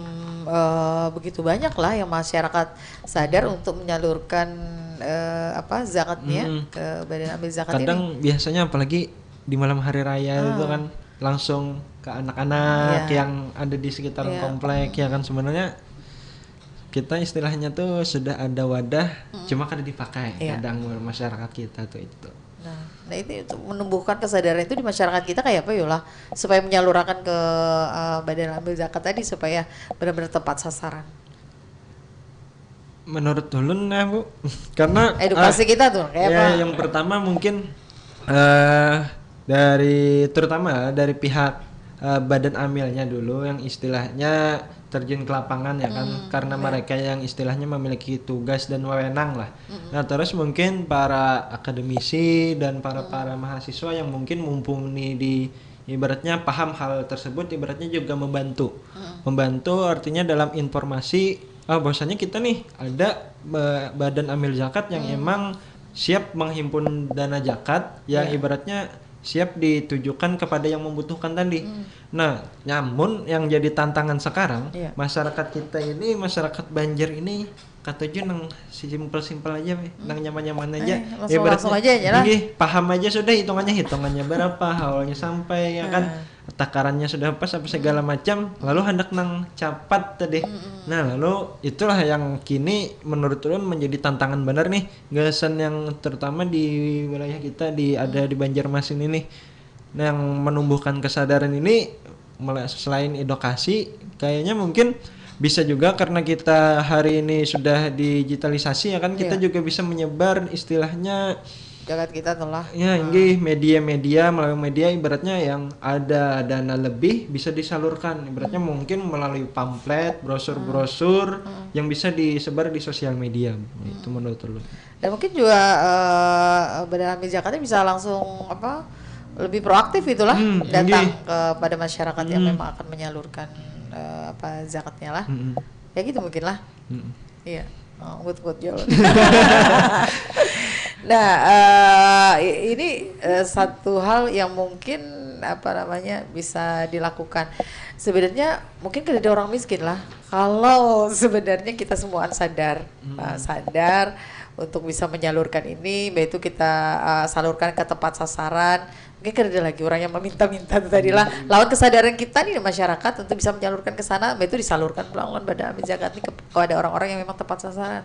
uh, begitu banyak lah yang masyarakat sadar hmm. Untuk menyalurkan uh, apa zakatnya hmm. Ke badan ambil zakat. Kadang ini. Biasanya apalagi di malam hari raya ah. Itu kan langsung ke anak-anak yeah. Yang ada di sekitaran yeah. Komplek ya kan sebenarnya kita istilahnya tuh sudah ada wadah hmm. Cuma kada dipakai yeah. Kadang masyarakat kita tuh itu. Nah, nah itu, itu menumbuhkan kesadaran itu di masyarakat kita kayak apa yolah supaya menyalurkan ke uh, badan ambil zakat tadi supaya benar-benar tepat sasaran. Menurut ulun nah bu, karena edukasi uh, kita tuh kayak ya, apa? Yang pertama mungkin uh, dari terutama dari pihak uh, badan amilnya dulu yang istilahnya terjun ke lapangan ya kan hmm, karena ya. Mereka yang istilahnya memiliki tugas dan wewenang lah. Hmm. Nah terus mungkin para akademisi dan para hmm. Para mahasiswa yang mungkin mumpuni di ibaratnya paham hal tersebut ibaratnya juga membantu. Hmm. Membantu artinya dalam informasi ah bahwasanya kita nih ada badan amil zakat yang hmm. Emang siap menghimpun dana zakat yang yeah. Ibaratnya siap ditujukan kepada yang membutuhkan tadi. Hmm. Nah, namun yang jadi tantangan sekarang yeah. Masyarakat kita ini masyarakat Banjar ini katuju nang simpel-simpel aja weh, hmm. Nang nyaman-nyaman aja. Eh, langsung, ya, langsung aja ya lah. Paham aja sudah hitungannya hitungannya berapa, awalnya sampai ya kan. Hmm. Takarannya sudah pas apa segala macam lalu hendak nang capat tadi mm -mm. Nah lalu itulah yang kini menurut ulun menjadi tantangan benar nih gasan yang terutama di wilayah kita di ada di Banjarmasin ini yang menumbuhkan kesadaran ini selain edukasi kayaknya mungkin Bisa juga karena kita hari ini sudah digitalisasi, ya kan, kita Iya. juga bisa menyebar istilahnya, Jagat kita telah. ya, inggih, media-media, melalui media, ibaratnya yang ada dana lebih bisa disalurkan, ibaratnya mungkin melalui pamflet, brosur-brosur yang bisa disebar di sosial media. Itu menurut ulun. Dan mungkin juga eh, Badan Amil Zakatnya bisa langsung apa, lebih proaktif itulah, Hmm, datang inggih. kepada masyarakat yang Hmm. memang akan menyalurkan eh, apa, zakatnya lah. Mm-mm. Ya gitu mungkin lah. Mm-mm. Iya. Oh, good, good, jauh. Nah, eh, i- ini eh, satu hal yang mungkin apa namanya, bisa dilakukan. Sebenarnya mungkin kada ada orang miskin lah. Kalau sebenarnya kita semuaan sadar, eh, sadar untuk bisa menyalurkan ini, baik itu kita eh, salurkan ke tempat sasaran. Mungkin kada ada lagi orang yang meminta-minta tu tadi lah. Lawan kesadaran kita nih masyarakat untuk bisa menyalurkan ke sana, baik itu disalurkan pulang lawan Badan Amil Zakat nih ke- kepada orang-orang yang memang tepat sasaran.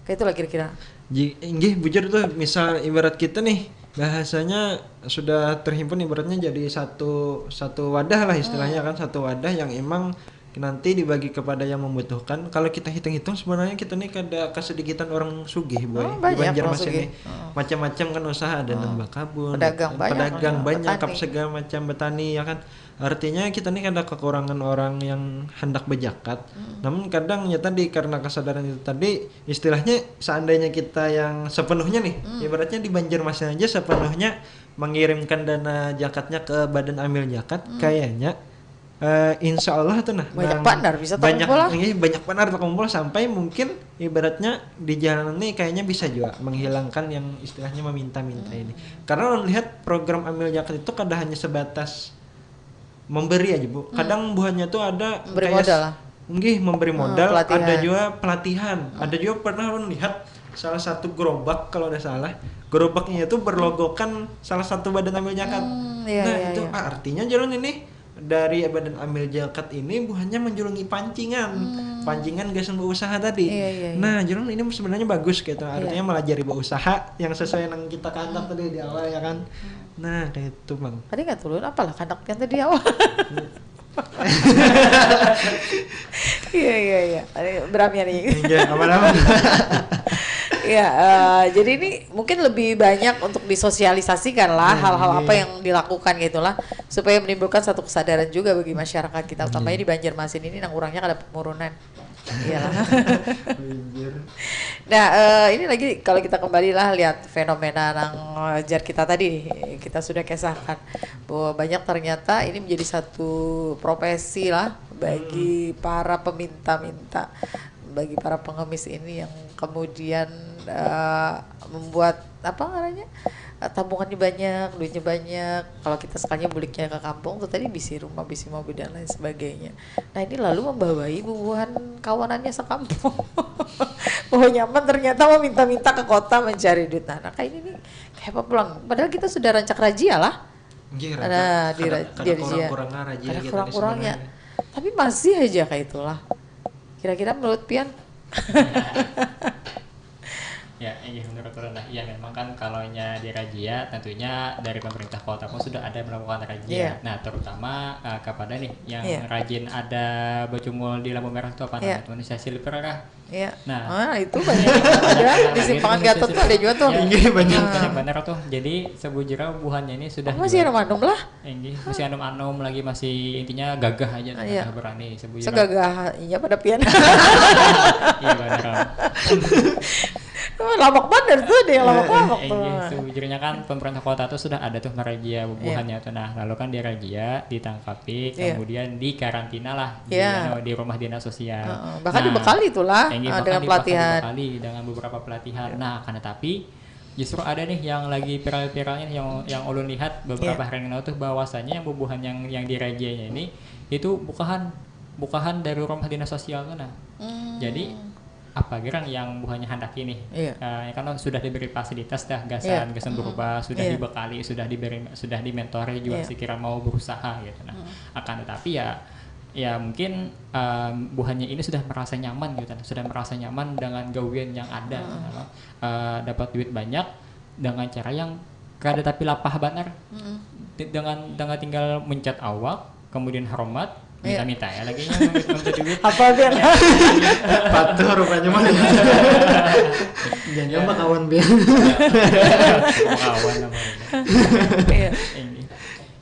Kayak itulah kira-kira. Ji- Inggih, bujur tuh, misal ibarat kita nih, bahasanya sudah terhimpun, ibaratnya jadi satu satu wadah lah istilahnya, kan, satu wadah yang emang nanti dibagi kepada yang membutuhkan. Kalau kita hitung-hitung, sebenarnya kita nih kada kesedikitan orang sugih, boy, Oh, di banyak orang Banjarmasin sugih. nih. Macam-macam kan usaha, ada nang bakabun, Pedagang banyak, pedagang orang banyak, petani. Segala macam, petani, ya kan. Artinya kita nih kada kekurangan orang yang hendak berjakat. Namun kadang ya tadi, karena kesadaran itu tadi, istilahnya seandainya kita yang sepenuhnya nih, ibaratnya di Banjarmasin aja sepenuhnya mengirimkan dana jakatnya ke Badan Amil Zakat, kayaknya eh, insya Allah tuh nah, Banyak nang banar bisa banyak, terkumpul lah. Iya, banyak banar terkumpul sampai mungkin ibaratnya di jalan nih kayaknya bisa juga menghilangkan yang istilahnya meminta-minta ini. Karena ulun lihat program Amil Zakat itu kada hanya sebatas memberi aja, Bu. Kadang buhannya tuh ada Memberi kayak modal lah. Nggih, memberi modal, pelatihan. Ada juga pelatihan. Ada juga pernah ulun lihat salah satu gerobak, kalau ada salah. Gerobaknya itu berlogokan salah satu Badan Amil Zakat. Hmm, iya, Nah, iya, itu iya. Ah, artinya jar ulun ini dari Badan Amil Zakat ini buhannya menjulungi pancingan. Pancingan gasan berusaha tadi. Iya, iya, iya. Nah, jar ulun ini sebenarnya bagus gitu. Artinya melajari berusaha yang sesuai yang kita kandak tadi di awal, ya kan. Nah, kayak itu, Bang. Tadi nggak turun apalah kandak yang tadi awal. Iya, iya, iya. Tadi berapa nih? Iya, apa nama? Ya, eh, jadi ini mungkin lebih banyak untuk disosialisasikan lah Iya, hal-hal iya. Apa yang dilakukan gitulah, supaya menimbulkan satu kesadaran juga bagi masyarakat kita, utamanya di Banjarmasin ini nang urangnya kada pemurunan. Iyalah. Bujur. Nah, eh, ini lagi kalau kita kembali lah lihat fenomena nang, eh, jar kita tadi, kita sudah kisahkan bahwa banyak ternyata ini menjadi satu profesi lah bagi para peminta-minta, bagi para pengemis ini yang kemudian eh, membuat apa namanya, eh, tabungannya banyak, duitnya banyak. Kalau kita sekalinya buliknya ke kampung tuh tadi bisi rumah, bisi mobil dan lain sebagainya. Nah, ini lalu membawai bubuhan kawanannya sekampung bahwa nyaman ternyata meminta-minta ke kota mencari duit. Nah, nah, kayak ini nih kayak apa pulang? Padahal kita sudah rancak rajia lah. Nggih, Nah, di kada, ra- kada di razia. Kurang-kurangnya rajia Kada kita nih kurang-kurangnya. Sebenarnya. Tapi masih aja kayak itulah. Kira-kira menurut pian? Ya, iya, menurut ulun lah. Ya, memang kan kalau nya di razia, tentunya dari pemerintah kota pun sudah ada melakukan razia. Iya. Nah, terutama uh, kepada nih yang Iya. rajin ada bercumul di lampu merah itu apa Iya. Namanya, manusia silver kah? Iya. Nah. Ah, itu banyak ada di Simpangan Gatot tuh ada juga tuh. Ya, Iya, banyak. Banyak benar tuh. Jadi sebujurnya buhannya ini sudah Masih jual. Anum-anum lah. Inggih, masih anum-anum lagi, masih intinya gagah aja, Iya. gagah berani. Sebujurnya Segagah iya pada pian. Iya benar. Oh, lamak bener tuh dia, lamak-lamak tuh. Inggih, sebujurnya kan pemerintah kota tuh sudah ada tuh merazia bubuhannya tuh. Nah, lalu kan dirazia, ditangkapi, Iya. Kemudian dikarantina lah di, Iya. anu, di rumah dinas sosial. Heeh, bahkan Nah, dibekali tuh lah, inggih, ah, bahkan dengan di- pelatihan. Bahkan dibekali dengan beberapa pelatihan. Nah, karena tapi justru ada nih yang lagi viral-viralnya nih, yang yang ulun lihat beberapa Iya. hari yang lalu tuh, bahwasanya yang bubuhan yang yang dirazianya ini itu bukahan bukahan dari rumah dinas sosial tuh nah. Hmm. Jadi apa gerang yang buhannya handaki nih? Iya. Eh, ya kan sudah diberi fasilitas dah, gasan Iya. gasan berubah, sudah Iya. dibekali, sudah diberi, sudah dimentori juga Iya. sekira mau berusaha gitu. Nah, akan tetapi ya ya mungkin em, buhannya ini sudah merasa nyaman gitu, sudah merasa nyaman dengan gawian yang ada gitu, eh, dapat duit banyak dengan cara yang kada tapi lapah banar. Di- dengan dengan tinggal mencet awak, kemudian hormat, Minta-minta ya lagi yang minta duit. Apa biar? Patuh rupanya mah. Jangan bakawan biar. Bakawan namanya. Iya. Ini.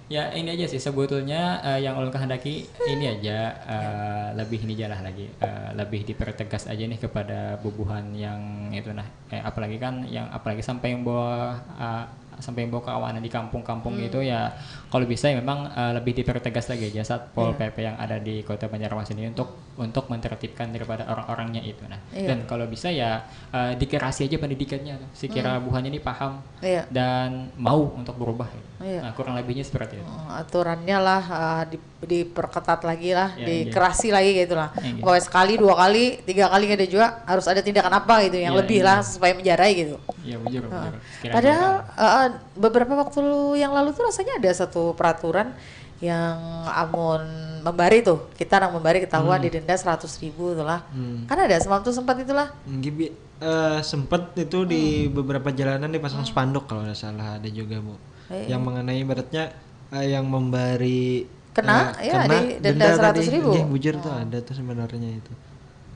Ya, ini aja sih sebetulnya, eh, yang ulun kehendaki ini aja, eh, lebih ini aja lah lagi, eh, lebih dipertegas aja nih kepada bubuhan yang itu nah, eh, apalagi kan yang apalagi sampai yang bawa, eh, sampai yang bawa keamanan di kampung-kampung Hmm. Itu ya kalau bisa ya memang, eh, lebih dipertegas lagi aja Satpol Iya. P P yang ada di Kota Banjarmasin ini untuk untuk menertibkan daripada orang-orangnya itu nah. Iya. Dan kalau bisa ya, eh, dikerasi aja pendidikannya tuh. Sekira Hmm. buhannya ini paham Iya. dan mau untuk berubah gitu. Iya. Nah, kurang lebihnya seperti itu. Oh, aturannya lah, eh, di- diperketat lagi lah, Ya, dikerasi lagi gitu lah. Ya, iya. Pokoknya sekali dua kali tiga kali nggak ada juga harus ada tindakan apa gitu yang Iya, lebih iya. Lah supaya menjarai gitu. Iya bujur, Heeh. Bujur. Sekira-kira. Padahal eh, eh, beberapa waktu yang lalu tuh rasanya ada satu peraturan yang amun membari tuh, kita orang membari ketahuan Hmm. didenda seratus ribu tuh lah. Hmm. Kan ada semalam tuh sempat itulah. Nggih, Bi. Eh, sempet itu di Hmm. beberapa jalanan dipasang Hmm. spanduk kalau nggak salah ada juga, Bu. Eh, Yang eh. Mengenai ibaratnya eh, yang membari Kena, eh, ya, kena didenda denda tadi. seratus ribu. Nggih, bujur tuh Oh. Ada tuh sebenarnya itu.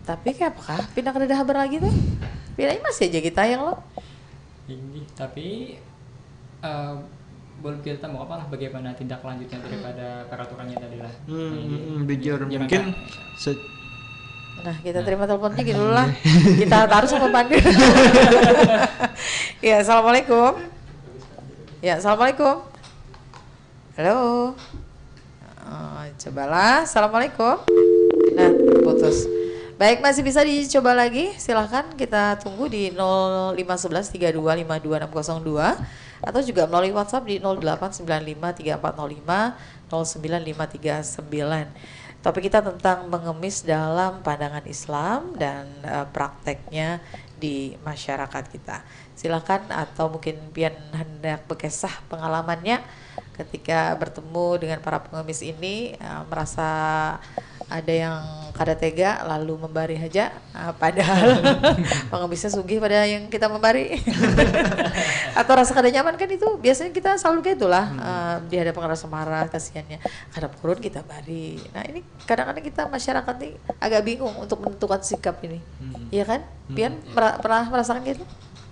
Tapi kayak apa kah? Pindah ke dadah habar lagi tuh. Pindah masih aja kita yang lo. Ini tapi eh, belum kita tahu apa lah bagaimana tindak lanjutnya daripada peraturannya tadi lah. Hmm, Nah, ini hmm, hmm, bujur. gimana? Mungkin se- Nah, kita Nah. terima telepon aja dulu lah. Kita taruh sama Pandu. Ya, assalamualaikum. Ya, assalamualaikum. Halo. Eh, cobalah. Assalamualaikum. Nah, putus. Baik, masih bisa dicoba lagi. Silahkan kita tunggu di nol lima sebelas tiga dua lima dua enam kosong dua atau juga melalui WhatsApp di nol delapan sembilan lima tiga empat nol lima nol sembilan lima tiga sembilan. Topik kita tentang mengemis dalam pandangan Islam dan eh, prakteknya di masyarakat kita. Silahkan atau mungkin pian hendak bekisah pengalamannya ketika bertemu dengan para pengemis ini, eh, merasa ada yang kada tega lalu membari haja, eh, padahal pengemisnya sugih pada yang kita membari. Atau rasa kada nyaman kan itu biasanya kita selalu kayak itulah, Hmm. eh, di hadapan rasa marah, kasihannya. Kada kurun kita bari. Nah, ini kadang-kadang kita masyarakat nih agak bingung untuk menentukan sikap ini. Hmm. Iya kan? Hmm. Pian mera- pernah merasakan gitu?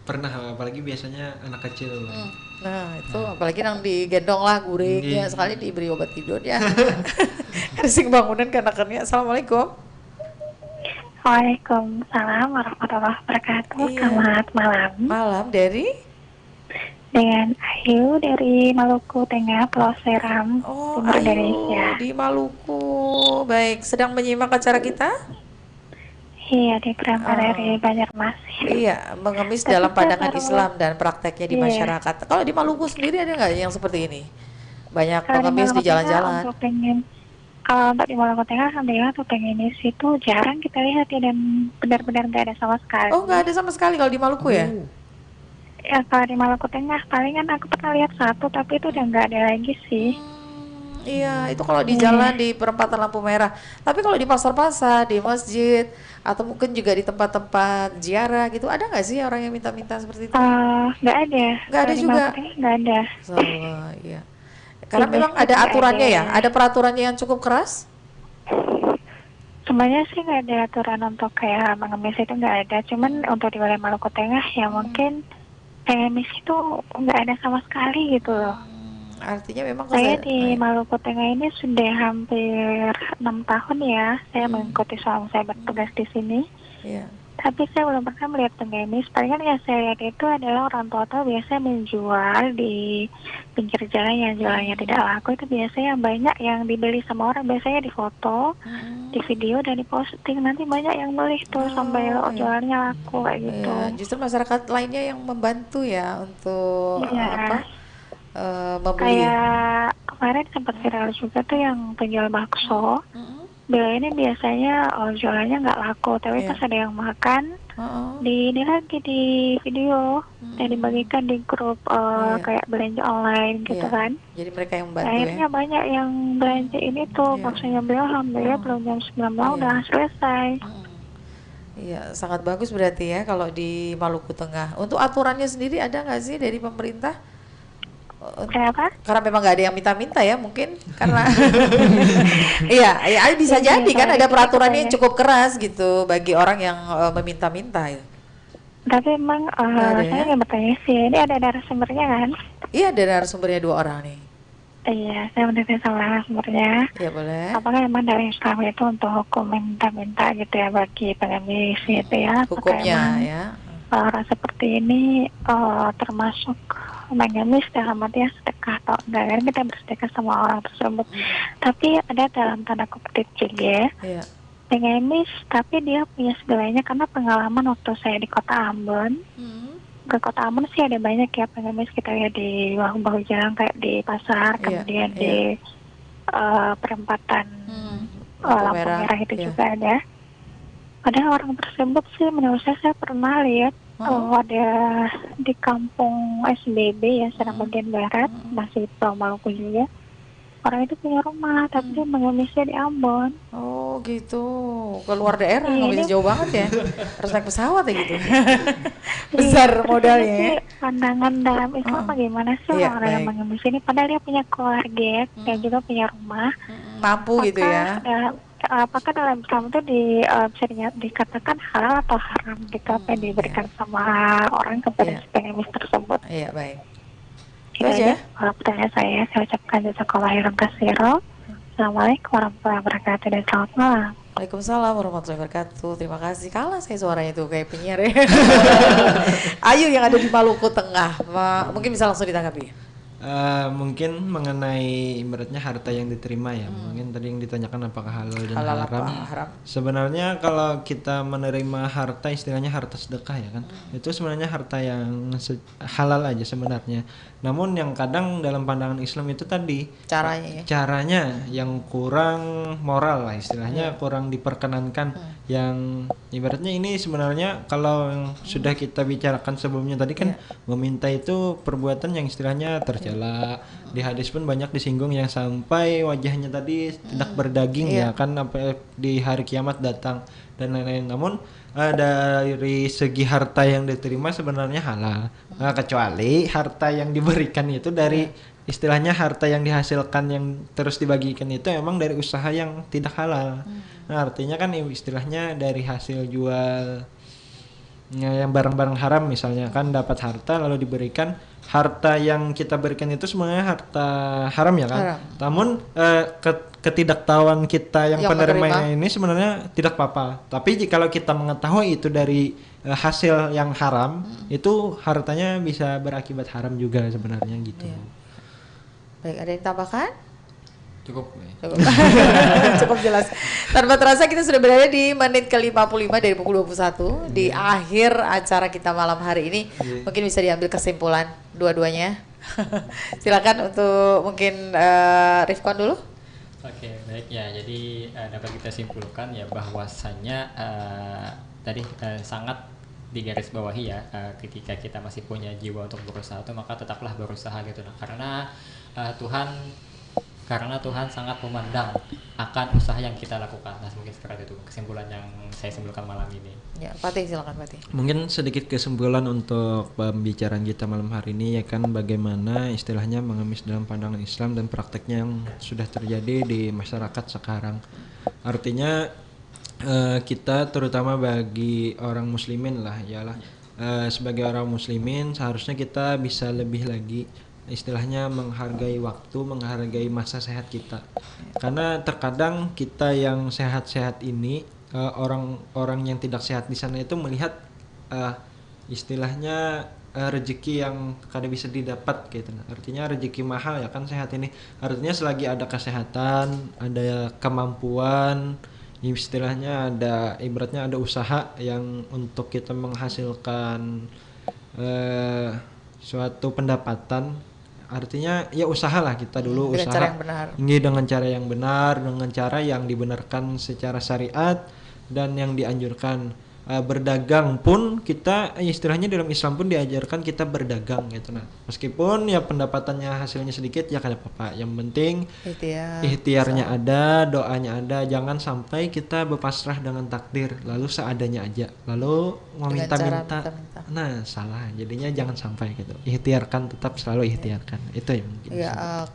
Pernah, apalagi biasanya anak kecil. Hmm. Nah, itu Nah. Apalagi nang digendong lah guring Nggih. Ya, sekali diberi obat tidur ya. Rising bangunan kanakannya. Assalamualaikum. Waalaikumsalam warahmatullahi wabarakatuh. Iya. Selamat malam. Malam dari Dengan Ayu dari Maluku Tengah, Pulau Seram, Oh, Timur Ayu Indonesia. Di Maluku. Baik, sedang menyimak acara kita? Iya, di Perantau Oh. Dari Banjarmasin. Iya, mengemis Tapi dalam saya pandangan baru- Islam dan prakteknya di Iya. Masyarakat. Kalau di Maluku sendiri ada nggak yang seperti ini? Banyak Kalau di pengemis di Maluku Tengah, jalan-jalan. Untuk pengen, kalau untuk di Maluku Tengah, alhamdulillah untuk pengemis itu jarang kita lihat ya dan benar-benar nggak ada sama sekali. Oh, nggak ada sama sekali kalau di Maluku ya? Oh. Ya, kalau di Maluku Tengah palingan aku pernah lihat satu, tapi itu udah nggak ada lagi sih. Hmm, iya, itu kalau di Iya. Jalan di perempatan lampu merah. Tapi kalau di pasar-pasar, di masjid, atau mungkin juga di tempat-tempat ziarah gitu, ada nggak sih orang yang minta-minta seperti itu? Eh, nggak ada. Nggak ada Kalau di juga. Maluku Tengah nggak ada. Masya Allah, iya. Karena Iya, memang ada nggak aturannya ada. Ya, ada peraturannya yang cukup keras. Sebenarnya sih nggak ada aturan untuk kayak mengemis itu nggak ada. Cuman untuk di wilayah Maluku Tengah ya Hmm. Mungkin pengemis itu nggak ada sama sekali gitu loh. Hmm, artinya memang Saya kesa- di nah, Maluku Tengah ini sudah hampir enam tahun ya. Saya Hmm. Mengikuti suami saya bertugas di sini. Iya. Tapi saya belum pernah melihat pengemis. Palingan yang saya lihat itu adalah orang tua-tua biasanya menjual di pinggir jalan yang jualannya Hmm. tidak laku itu biasanya yang banyak yang dibeli sama orang. Biasanya difoto, Hmm. di video dan diposting. Nanti banyak yang beli tuh sampai Oh, lo iya. Jualannya laku kayak gitu. Iya, justru masyarakat lainnya yang membantu ya untuk Iya. Apa? Eh, membeli. Kayak kemarin sempat viral juga tuh yang penjual bakso. Mm-mm. Beliau ini biasanya eh, jualannya nggak laku, tapi Iya. Pas ada yang makan, Heeh. di ini lagi di video yang Mm-mm. Dibagikan di grup eh, Iya. Kayak belanja online gitu Iya. Kan. Jadi mereka yang membantu Akhirnya ya. Banyak yang belanja ini tuh, Iya. Maksudnya beliau alhamdulillah Oh. Belum jam sembilan malam Iya. Udah selesai. Mm-mm. Iya, sangat bagus berarti ya kalau di Maluku Tengah. Untuk aturannya sendiri ada nggak sih dari pemerintah? Kenapa? Karena memang nggak ada yang minta-minta ya mungkin karena iya ya bisa iya, jadi kan ada peraturan yang cukup keras gitu bagi orang yang uh, meminta-minta ya. Tapi emang uh, saya ya? Yang bertanya sih, ini ada narasumbernya kan? Iya ada narasumbernya dua orang nih. Iya, saya mendengar sama narasumbernya. Iya boleh. Apakah emang dari Islam itu untuk hukum minta-minta gitu ya bagi pengemis gitu ya? Hukumnya ya. Orang seperti ini uh, termasuk mengemis dalam artian sedekah atau enggak kan kita bersedekah sama orang tersebut. Hmm. Tapi ada dalam tanda kutip juga. Iya. Pengemis tapi dia punya segalanya karena pengalaman waktu saya di kota Ambon. Hmm. Ke kota Ambon sih ada banyak ya pengemis kita ya di bahu-bahu jalan kayak di pasar, iya, kemudian iya. Di uh, perempatan hmm. Uh, lampu merah, merah itu iya. Juga ada. Padahal orang tersebut sih menurut saya saya pernah lihat hmm. Uh, ada di kampung S B B ya Seram hmm. Bagian Barat hmm. Masih Pulau Maluku juga. Orang itu punya rumah tapi hmm. Dia mengemisnya di Ambon. Oh gitu, keluar daerah iya, nggak bisa jauh banget ya. Harus naik pesawat ya gitu. Besar iya, modalnya. Pandangan dalam Islam oh. Bagaimana sih iya, orang yang mengemis ini? Padahal dia punya keluarga, hmm. Dia juga punya rumah. Hmm. Mampu maka gitu ya. Ada, apakah dalam Islam itu di, uh, bisa dikatakan halal atau haram gitu hmm. Apa yang diberikan iya. Sama orang kepada iya. Si pengemis tersebut? Iya baik. Itu aja. Kalau pertanyaan saya, saya ucapkan jazakallah khairan kasiro. Assalamualaikum warahmatullahi wabarakatuh dan selamat malam. Waalaikumsalam warahmatullahi wabarakatuh. Terima kasih. Kalah saya suaranya tuh kayak penyiar ya. Ayu yang ada di Maluku Tengah. Ma- mungkin bisa langsung ditanggapi. Uh, mungkin mengenai ibaratnya harta yang diterima ya. Hmm. Mungkin tadi yang ditanyakan apakah halal dan halal haram. Apa haram. Sebenarnya kalau kita menerima harta istilahnya harta sedekah ya kan. Hmm. Itu sebenarnya harta yang halal aja sebenarnya. Namun yang kadang dalam pandangan Islam itu tadi caranya, ya? Caranya yang kurang moral lah istilahnya, ya. Kurang diperkenankan. Hmm. Yang ibaratnya ini sebenarnya kalau yang sudah kita bicarakan sebelumnya tadi kan ya. Meminta itu perbuatan yang istilahnya tercela. Ya. Di hadis pun banyak disinggung yang sampai wajahnya tadi tidak hmm. Berdaging ya. Ya kan sampai di hari kiamat datang dan lain-lain. Namun uh, dari segi harta yang diterima sebenarnya halal. Nah, kecuali harta yang diberikan itu dari istilahnya harta yang dihasilkan yang terus dibagikan itu emang dari usaha yang tidak halal. Hmm. Nah, artinya kan istilahnya dari hasil jual yang barang-barang haram misalnya kan dapat harta lalu diberikan harta yang kita berikan itu sebenarnya harta haram ya kan. Haram. Namun eh, ketidaktahuan kita yang, yang penerima ini sebenarnya tidak apa-apa. Tapi jikalau kita mengetahui itu dari uh, hasil yang haram hmm. Itu hartanya bisa berakibat haram juga sebenarnya gitu. Iya. Baik, ada yang tambahkan? Cukup. Cukup. Cukup jelas. Tanpa terasa kita sudah berada di menit ke lima puluh lima dari pukul dua puluh satu yeah. Di akhir acara kita malam hari ini. Yeah. Mungkin bisa diambil kesimpulan dua-duanya. Silakan untuk mungkin uh, Rifkon dulu. Oke, baik ya. Jadi uh, dapat kita simpulkan ya bahwasanya uh, tadi uh, sangat digarisbawahi ya uh, ketika kita masih punya jiwa untuk berusaha itu maka tetaplah berusaha gitu nah karena uh, Tuhan karena Tuhan sangat memandang akan usaha yang kita lakukan. Nah, mungkin seperti itu kesimpulan yang saya simpulkan malam ini. Ya, Fatih silakan Fatih. Mungkin sedikit kesimpulan untuk pembicaraan kita malam hari ini ya kan bagaimana istilahnya mengemis dalam pandangan Islam dan prakteknya yang sudah terjadi di masyarakat sekarang. Artinya uh, kita terutama bagi orang muslimin lah ialah uh, sebagai orang muslimin seharusnya kita bisa lebih lagi istilahnya menghargai waktu, menghargai masa sehat kita. Karena terkadang kita yang sehat-sehat ini uh, orang-orang yang tidak sehat di sana itu melihat uh, istilahnya uh, rezeki yang kada bisa didapat gitu. Artinya rezeki mahal ya kan sehat ini. Artinya selagi ada kesehatan, ada kemampuan, istilahnya ada ibaratnya ada usaha yang untuk kita menghasilkan uh, suatu pendapatan artinya ya usahalah kita dulu dengan usaha cara yang benar. Nggih, dengan cara yang benar, dengan cara yang dibenarkan secara syariat dan yang dianjurkan. uh, berdagang pun kita, istilahnya dalam Islam pun diajarkan kita berdagang gitu. Nah, meskipun ya pendapatannya hasilnya sedikit, ya kada apa-apa, yang penting Ikhtiar. Ikhtiarnya ada, doanya ada. Jangan sampai kita berpasrah dengan takdir, lalu seadanya aja, lalu meminta-minta. Minta-minta. Nah, salah. Jadinya jangan sampai gitu. Ikhtiarkan, tetap selalu ikhtiarkan. Itu yang mungkin Ya, bisa. Eh,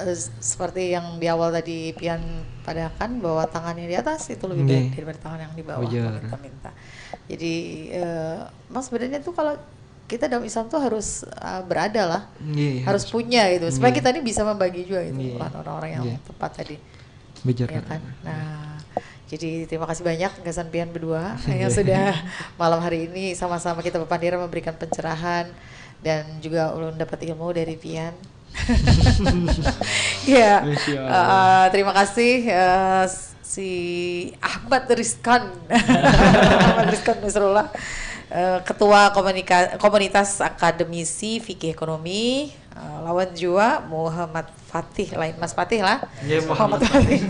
eh, seperti yang di awal tadi Pian padahkan, bahwa tangan yang di atas itu lebih Nggih. Baik daripada tangan yang di bawah Bujur. Meminta-minta. Jadi eh, mas, sebenarnya tuh kalau kita dalam Islam tuh harus eh, berada lah, Nggih, harus punya gitu, supaya Nggih. Kita ini bisa membagi juga gitu Nggih. Buat orang-orang yang Nggih. Tepat tadi. Bujur. Ya kan? Nah, jadi terima kasih banyak gasan Pian berdua yang sudah malam hari ini sama-sama kita berpandiran memberikan pencerahan dan juga ulun dapat ilmu dari Pian. Ya, Masya eh, terima kasih eh, si Ahmad Rizkan, Ahmad Rizkan Nasrullah, eh, ketua komunika- komunitas akademisi fikih ekonomi, eh, lawan juga Muhammad Fatih, lain Mas Fatih lah. Ya, Muhammad Fatih.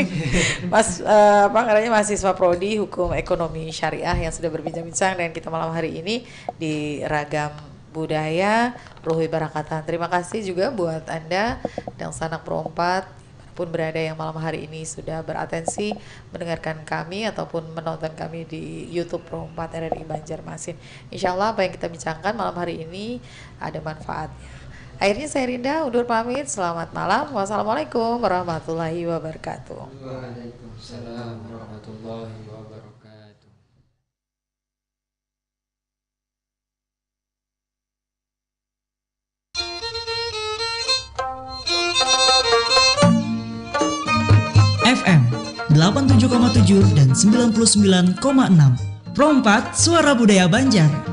Mas eh, apa namanya, mahasiswa prodi hukum ekonomi syariah yang sudah berbincang-bincang dengan kita malam hari ini di Ragam Budaya Ruhui Barakatan. Terima kasih juga buat Anda dan sanak perompat pun berada yang malam hari ini sudah beratensi mendengarkan kami ataupun menonton kami di YouTube Pro empat R R I Banjarmasin. Insya Allah apa yang kita bincangkan malam hari ini ada manfaatnya. Akhirnya saya Rinda undur pamit. Selamat malam. Wassalamualaikum warahmatullahi wabarakatuh. Waalaikumsalam warahmatullahi wabarakatuh. F M delapan tujuh koma tujuh dan sembilan puluh sembilan koma enam. Pro empat, Suara Budaya Banjar.